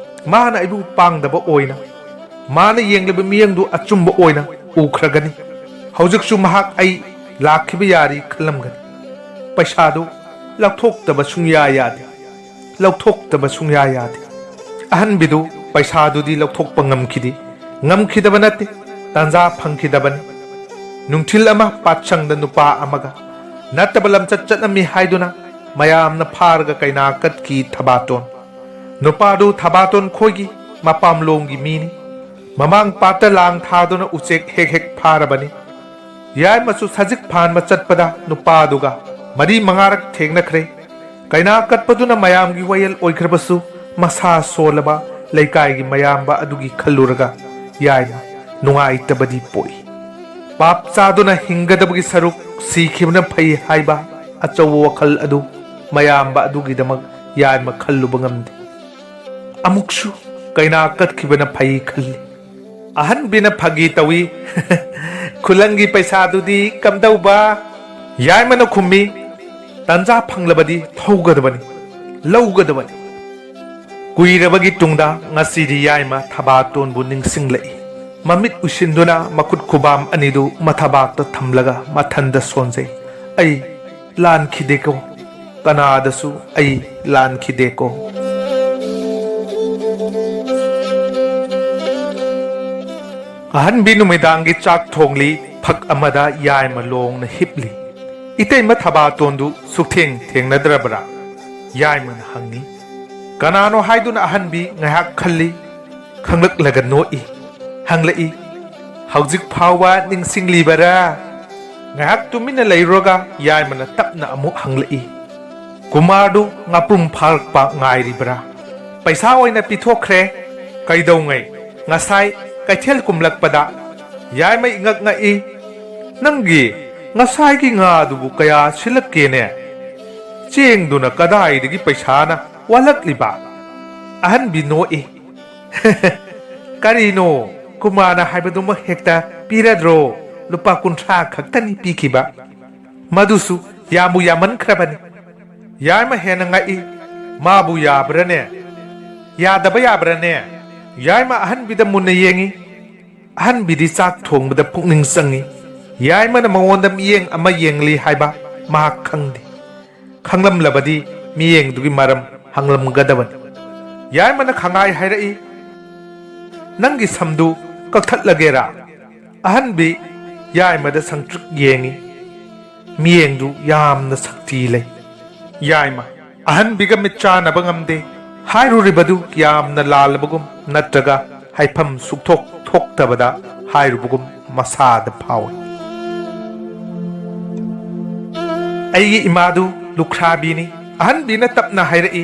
ꯃꯥꯅ ꯑꯩꯕꯨ ꯄꯥꯡꯗꯕ ꯑꯣꯏꯅ, ꯃꯥꯅ ꯌꯦꯡꯂꯤꯕ ꯃꯤꯠꯌꯦꯡꯗꯨ ꯑꯆꯨꯝꯕ ꯑꯣꯏꯅ ꯎꯈ꯭ꯔꯒꯅꯤ꯫ ꯍꯧꯖꯤꯛꯁꯨ ꯃꯍꯥꯛ ꯑꯩ ꯂꯥꯛꯈꯤꯕ ꯌꯥꯔꯤ ꯈꯜꯂꯝꯒꯅꯤ꯫ ꯄꯩꯁꯥꯗꯨ ꯂꯧꯊꯣꯛꯇꯕ ꯁꯨꯡꯌꯥ ꯌꯥꯗꯦ꯫ ꯂꯧꯊꯣꯛꯇꯕ ꯁꯨꯡꯌꯥ ꯌꯥꯗꯦ꯫ ꯑꯍꯟꯕꯤꯗꯨ ꯄꯩꯁꯥꯗꯨꯗꯤ ꯂꯧꯊꯣꯛꯄ ꯉꯝꯈꯤꯗꯦ꯫ ꯉꯝꯈꯤꯗꯕ ꯅꯠꯇꯦ, ꯇꯥꯟꯖꯥ ꯐꯪꯈꯤꯗꯕꯅꯤ꯫ ꯅꯨꯡꯊꯤꯜ ꯑꯃ ꯄꯥꯠꯁꯪꯗ ꯅꯨꯄꯥ ꯑꯃꯒ ꯅꯠꯇꯕ ꯂꯝꯆꯠ ꯆꯠꯂꯝꯃꯤ ꯍꯥꯏꯗꯨꯅ ꯃꯌꯥꯝꯅ ꯐꯥꯔꯒ ꯀꯩꯅꯥ ꯀꯠꯈꯤ ꯊꯕꯥꯇꯣꯟ꯫ ꯅꯨꯄꯥꯗꯨ ꯊꯕꯥꯇꯣꯟ ꯈꯣꯏꯒꯤ ꯃꯄꯥꯝꯂꯣꯝꯒꯤ ꯃꯤꯅꯤ꯫ ꯃꯃꯥꯡ ꯄꯥꯠꯇ ꯂꯥꯡ ꯊꯥꯗꯨꯅ ꯎꯆꯦꯛ ꯍꯦꯛ ꯍꯦꯛ ꯐꯥꯔꯕꯅꯤ꯫ ꯌꯥꯏꯃꯁꯨ ꯁꯖꯤꯛ ꯐꯥꯟꯕ ꯆꯠꯄꯗ ꯅꯨꯄꯥꯗꯨꯒ ꯃꯔꯤ ꯃꯉꯥꯔꯛ ꯊꯦꯡꯅꯈ꯭ꯔꯦ꯫ ꯀꯩꯅꯥ ꯀꯠꯄꯗꯨꯅ ꯃꯌꯥꯝꯒꯤ ꯋꯥꯌꯦꯜ ꯑꯣꯏꯈ꯭ꯔꯕꯁꯨ, ꯃꯁꯥ ꯁꯣꯜꯂꯕ ꯂꯩꯀꯥꯏꯒꯤ ꯃꯌꯥꯝꯕ ꯑꯗꯨꯒꯤ ꯈꯜꯂꯨꯔꯒ ꯌꯥꯏꯃ ꯅꯨꯡꯉꯥꯏꯇꯕꯗꯤ ꯄꯣꯛꯏ꯫ ꯄꯥꯞ ꯆꯥꯗꯨꯅ ꯍꯤꯡꯒꯗꯕꯒꯤ ꯁꯔꯨꯛ ꯁꯤꯈꯤꯕꯅ ꯐꯩ ꯍꯥꯏꯕ ꯑꯆꯧꯕ ꯋꯥꯈꯜ ꯑꯗꯨ ꯃꯌꯥꯝꯕ ꯑꯗꯨꯒꯤꯗꯃꯛ ꯌꯥꯏꯃ ꯈꯜꯂꯨꯕ ꯉꯝꯗꯦ꯫ ꯑꯃꯨꯛꯁꯨ ꯀꯩꯅꯥ ꯀꯠꯈꯤꯕꯅ ꯐꯩ ꯈꯜꯂꯤ꯫ ꯑꯍꯟꯕꯤꯅ ꯐꯥꯒꯤ ꯇꯧꯏ, "ꯈꯨꯂꯪꯒꯤ ꯄꯩꯁꯥꯗꯨꯗꯤ ꯀꯝꯗꯧꯕ?" ꯌꯥꯏꯃꯅ ꯈꯨꯝꯃꯤ, "ꯇꯥꯟꯖꯥ ꯐꯪꯂꯕꯗꯤ ꯊꯧꯒꯗꯕꯅꯤ, ꯂꯧꯒꯗꯕꯅꯤ"꯫ ꯀꯨꯏꯔꯕꯒꯤ ꯇꯨꯡꯗ ꯉꯁꯤꯗꯤ ꯌꯥꯏꯃ ꯊꯕꯥꯇꯣꯟꯕꯨ ꯅꯤꯡꯁꯤꯡꯂꯛꯏ꯫ ꯃꯃꯤꯠ ꯎꯏꯁꯤꯟꯗꯨꯅ ꯃꯈꯨꯠ ꯈꯨꯕꯥꯝ ꯑꯅꯤꯗꯨ ꯃꯊꯕꯥꯛꯇ ꯊꯝꯂꯒ ꯃꯊꯟꯗ ꯁꯣꯟꯖꯩ꯫ "ꯑꯩ ꯂꯥꯟꯈꯤꯗꯦꯀꯣ, ꯀꯅꯥꯗꯁꯨ ꯑꯩ ꯂꯥꯟꯈꯤꯗꯦꯀꯣ"꯫ ꯑꯍꯟꯕꯤ ꯅꯨꯃꯤꯗꯥꯡꯒꯤ ꯆꯥꯛ ꯊꯣꯡꯂꯤ, ꯐꯛ ꯑꯃꯗ ꯌꯥꯏꯃ ꯂꯣꯡꯅ ꯍꯤꯞꯂꯤ꯫ ꯏꯇꯩꯃ ꯊꯕꯥꯇꯣꯟꯗꯨ ꯁꯨꯛꯊꯦꯡ ꯊꯦꯡꯅꯗ꯭ꯔꯕ꯭ꯔꯥ? ꯌꯥꯏꯃꯅ ꯍꯪꯉꯤ꯫ ꯀꯅꯥꯅꯣ ꯍꯥꯏꯗꯨꯅ ꯑꯍꯟꯕꯤ ꯉꯥꯏꯍꯥꯛ ꯈꯜꯂꯤ, ꯈꯪꯂꯛꯂꯒ ꯅꯣꯛꯏ꯫ ꯍꯪꯂꯛꯏ, "ꯍꯧꯖꯤꯛ ꯐꯥꯎꯕ ꯅꯤꯡꯁꯤꯡꯂꯤꯕꯔꯥ?" ꯉꯥꯏꯍꯥꯛ ꯇꯨꯃꯤꯟꯅ ꯂꯩꯔꯨꯔꯒ ꯌꯥꯏꯃꯅ ꯇꯞꯅ ꯑꯃꯨꯛ ꯍꯪꯂꯛꯏ, "ꯀꯨꯃꯥꯔꯗꯨ ꯉꯥꯄ꯭ꯔꯨꯝ ꯐꯥꯔꯛꯄ ꯉꯥꯏꯔꯤꯕ꯭ꯔꯥ?" "ꯄꯩꯁꯥ ꯑꯣꯏꯅ ꯄꯤꯊꯣꯛꯈ꯭ꯔꯦ"꯫ "ꯀꯩꯗꯧꯉꯩ?" "ꯉꯁꯥꯏ ꯀꯩꯊꯦꯜ ꯀꯨꯝꯂꯛꯄꯗ"꯫ ꯌꯥꯏꯃ ꯏꯉꯛ ꯉꯛꯏ꯫ "ꯅꯪꯒꯤ ꯉꯁꯥꯏꯒꯤ ꯉꯥꯗꯨꯕꯨ ꯀꯌꯥ ꯁꯤꯠꯂꯛꯀꯦꯅꯦ? ꯆꯦꯡꯗꯨꯅ ꯀꯗꯥꯏꯗꯒꯤ ꯄꯩꯁꯥꯅ ꯋꯥꯠꯂꯛꯂꯤꯕ?" ꯑꯍꯟꯕꯤ ꯅꯣꯛꯏ꯫ "ꯀꯔꯤꯅꯣ, ꯀꯨꯃꯥꯔꯅ ꯍꯥꯏꯕꯗꯨꯃꯛ ꯍꯦꯛꯇ ꯄꯤꯔꯗ꯭ꯔꯣ?" ꯂꯨꯄꯥ ꯀꯨꯟꯊ꯭ꯔꯥ ꯈꯛꯇꯅꯤ ꯄꯤꯈꯤꯕ꯫ ꯃꯗꯨꯁꯨ ꯌꯥꯝꯕꯨ ꯌꯥꯝꯃꯟꯈ꯭ꯔꯕꯅꯤ꯫ ꯌꯥꯏꯃ ꯍꯦꯟꯅ ꯉꯛꯏ꯫ "ꯃꯥꯕꯨ ꯌꯥꯕ꯭ꯔꯅꯦ? ꯌꯥꯗꯕ ꯌꯥꯕ꯭ꯔꯅꯦ?" ꯌꯥꯏꯃ ꯑꯍꯟꯕꯤꯗ ꯃꯨꯟꯅ ꯌꯦꯡꯏ꯫ ꯑꯍꯟꯕꯤꯗꯤ ꯆꯥꯛ ꯊꯣꯡꯕꯗ ꯄꯨꯛꯅꯤꯡ ꯆꯪꯏ꯫ ꯌꯥꯏꯃꯅ ꯃꯉꯣꯟꯗ ꯃꯤꯠꯌꯦꯡ ꯑꯃ ꯌꯦꯡꯂꯤ ꯍꯥꯏꯕ ꯃꯍꯥꯛ ꯈꯪꯗꯦ꯫ ꯈꯪꯂꯝꯂꯕꯗꯤ ꯃꯤꯠꯌꯦꯡꯗꯨꯒꯤ ꯃꯔꯝ ꯍꯪꯂꯝꯒꯗꯕꯅꯤ꯫ ꯌꯥꯏꯃꯅ ꯈꯪꯉꯥꯏ ꯍꯥꯏꯔꯛꯏ, "ꯅꯪꯒꯤ ꯁꯝꯗꯨ ꯀꯛꯊꯠꯂꯒꯦꯔꯥ?" ꯑꯍꯟꯕꯤ ꯌꯥꯏꯃꯗ ꯁꯪꯇ꯭ꯔꯤꯛ ꯌꯦꯡꯏ꯫ ꯃꯤꯠꯌꯦꯡꯗꯨ ꯌꯥꯝꯅ ꯁꯛꯇꯤ ꯂꯩ꯫ ꯌꯥꯏꯃ ꯑꯍꯟꯕꯤꯒ ꯃꯤꯠ ꯆꯥꯟꯅꯕ ꯉꯝꯗꯦ꯫ ꯍꯥꯏꯔꯨꯔꯤꯕꯗꯨ ꯌꯥꯝꯅ ꯂꯥꯜꯂꯕꯒꯨꯝ ꯅꯠꯇ꯭ꯔꯒ ꯍꯥꯏꯐꯝ ꯁꯨꯛꯊꯣꯛ ꯊꯣꯛꯇꯕꯗ ꯍꯥꯏꯔꯨꯕꯒꯨꯝ ꯃꯁꯥꯗ ꯐꯥꯎꯏ꯫ "ꯑꯩꯒꯤ ꯏꯃꯥꯗꯨ ꯂꯨꯈ꯭ꯔꯥꯕꯤꯅꯤ", ꯑꯍꯟꯕꯤꯅ ꯇꯞꯅ ꯍꯥꯏꯔꯛꯏ꯫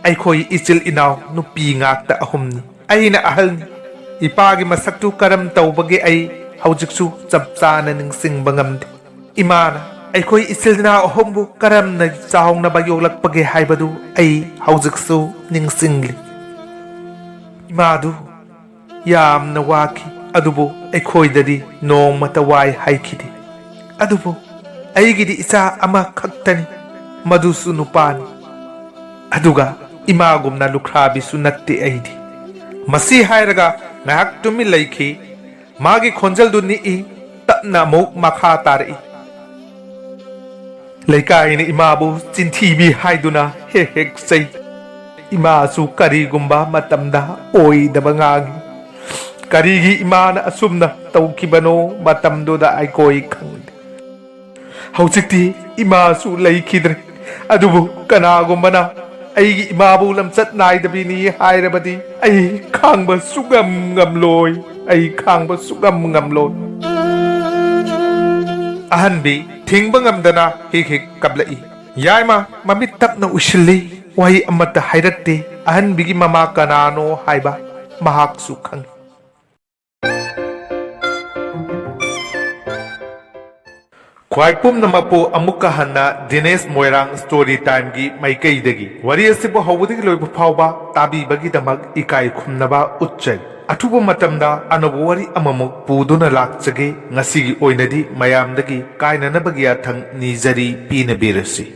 "ꯑꯩꯈꯣꯏ ꯏꯆꯤꯜ ꯏꯅꯥꯎ ꯅꯨꯄꯤ ꯉꯥꯛꯇ ꯑꯍꯨꯝꯅꯤ꯫ ꯑꯩꯅ ꯑꯍꯜꯅꯤ꯫ ꯏꯄꯥꯒꯤ ꯃꯁꯛꯇꯨ ꯀꯔꯝ ꯇꯧꯕꯒꯦ ꯑꯩ ꯍꯧꯖꯤꯛꯁꯨ ꯆꯞ ꯆꯥꯅ ꯅꯤꯡꯁꯤꯡꯕ ꯉꯝꯗꯦ꯫ ꯏꯃꯥꯅ ꯑꯩꯈꯣꯏ ꯏꯆꯤꯜ ꯏꯅꯥꯎ ꯑꯍꯨꯝꯕꯨ ꯀꯔꯝꯅ ꯆꯥꯎꯅꯕ ꯌꯣꯛꯂꯛꯄꯒꯦ ꯍꯥꯏꯕꯗꯨ ꯑꯩ ꯍꯧꯖꯤꯛꯁꯨ ꯅꯤꯡꯁꯤꯡꯂꯤ꯫ ꯏꯃꯥꯗꯨ ꯌꯥꯝꯅ ꯋꯥꯈꯤ, ꯑꯗꯨꯕꯨ ꯑꯩꯈꯣꯏꯗꯗꯤ ꯅꯣꯡꯃꯇ ꯋꯥꯏ ꯍꯥꯏꯈꯤꯗꯦ꯫ ꯑꯗꯨꯕꯨ ꯑꯩꯒꯤꯗꯤ ꯏꯆꯥ ꯑꯃꯈꯛꯇꯅꯤ, ꯃꯗꯨꯁꯨ ꯅꯨꯄꯥꯅꯤ꯫ ꯑꯗꯨꯒ ꯏꯃꯥꯒꯨꯝꯅ ꯂꯨꯈ꯭ꯔꯥꯕꯤꯁꯨ ꯅꯠꯇꯦ ꯑꯩꯗꯤ꯫" ꯃꯁꯤ ꯍꯥꯏꯔꯒ ꯉꯥꯏꯍꯥꯛ ꯇꯨꯃꯤꯟ ꯂꯩꯈꯤ꯫ ꯃꯥꯒꯤ ꯈꯣꯟꯖꯦꯜꯗꯨ ꯅꯤꯛꯏ꯫ ꯇꯞꯅ ꯑꯃꯨꯛ ꯃꯈꯥ ꯇꯥꯔꯛꯏ꯫ "ꯂꯩꯀꯥꯏꯅ ꯏꯃꯥꯕꯨ ꯆꯤꯟꯊꯤꯕꯤ ꯍꯥꯏꯗꯨꯅ ꯍꯦꯛ ꯍꯦꯛ ꯆꯩ꯫ ꯏꯃꯥꯁꯨ ꯀꯔꯤꯒꯨꯝꯕ ꯃꯇꯝꯗ ꯑꯣꯏꯗꯕ ꯉꯥꯡꯏ꯫ ꯀꯔꯤꯒꯤ ꯏꯃꯥꯅ ꯑꯁꯨꯝꯅ ꯇꯧꯈꯤꯕꯅꯣ ꯃꯇꯝꯗꯨꯗ ꯑꯩꯈꯣꯏ ꯈꯪꯗꯦ꯫ ꯍꯧꯖꯤꯛꯇꯤ ꯏꯃꯥꯁꯨ ꯂꯩꯈꯤꯗ꯭ꯔꯦ꯫ ꯑꯗꯨꯕꯨ ꯀꯅꯥꯒꯨꯝꯕꯅ ꯑꯩꯒꯤ ꯏꯃꯥꯕꯨ ꯂꯝꯆꯠ ꯅꯥꯏꯗꯕꯤꯅꯤ ꯍꯥꯏꯔꯕꯗꯤ ꯑꯩ ꯈꯥꯡꯕ ꯁꯨꯛꯉꯝ ꯉꯝꯂꯣꯏ꯫ ꯑꯩ ꯈꯥꯡꯕ ꯁꯨꯛꯉꯝ ꯉꯝꯂꯣꯏ꯫" ꯑꯍꯟꯕꯤ ꯊꯤꯡꯕ ꯉꯝꯗꯅ ꯍꯤꯛ ꯍꯤꯛ ꯀꯞꯂꯛꯏ꯫ ꯌꯥꯏꯃ ꯃꯃꯤꯠ ꯇꯞꯅ ꯎꯏꯁꯤꯜꯂꯤ꯫ ꯋꯥꯍꯩ ꯑꯃꯠꯇ ꯍꯥꯏꯔꯛꯇꯦ꯫ ꯑꯍꯟꯕꯤꯒꯤ ꯃꯃꯥ ꯀꯅꯥꯅꯣ ꯍꯥꯏꯕ ꯃꯍꯥꯛꯁꯨ ꯈꯪꯏ꯫ ꯈ꯭ꯋꯥꯏ ꯄꯨꯝꯅꯃꯛꯄꯨ ꯑꯃꯨꯛꯀ ꯍꯟꯅ ꯗꯤꯅꯦꯁ ꯃꯣꯏꯔꯥꯡ ꯁ꯭ꯇꯣꯔꯤ ꯇꯥꯏꯝꯒꯤ ꯃꯥꯏꯀꯩꯗꯒꯤ ꯋꯥꯔꯤ ꯑꯁꯤꯕꯨ ꯍꯧꯕꯗꯒꯤ ꯂꯣꯏꯕ ꯐꯥꯎꯕ ꯇꯥꯕꯤꯕꯒꯤꯗꯃꯛ ꯏꯀꯥꯏ ꯈꯨꯝꯅꯕ ꯎꯠꯆꯔꯤ꯫ ꯑꯊꯨꯕ ꯃꯇꯝꯗ ꯑꯅꯧꯕ ꯋꯥꯔꯤ ꯑꯃꯃꯨꯛ ꯄꯨꯗꯨꯅ ꯂꯥꯛꯆꯒꯦ꯫ ꯉꯁꯤꯒꯤ ꯑꯣꯏꯅꯗꯤ ꯃꯌꯥꯝꯗꯒꯤ ꯀꯥꯏꯅꯅꯕꯒꯤ ꯌꯥꯊꯪ ꯅꯤꯖꯔꯤ, ꯄꯤꯅꯕꯤꯔꯁꯤ꯫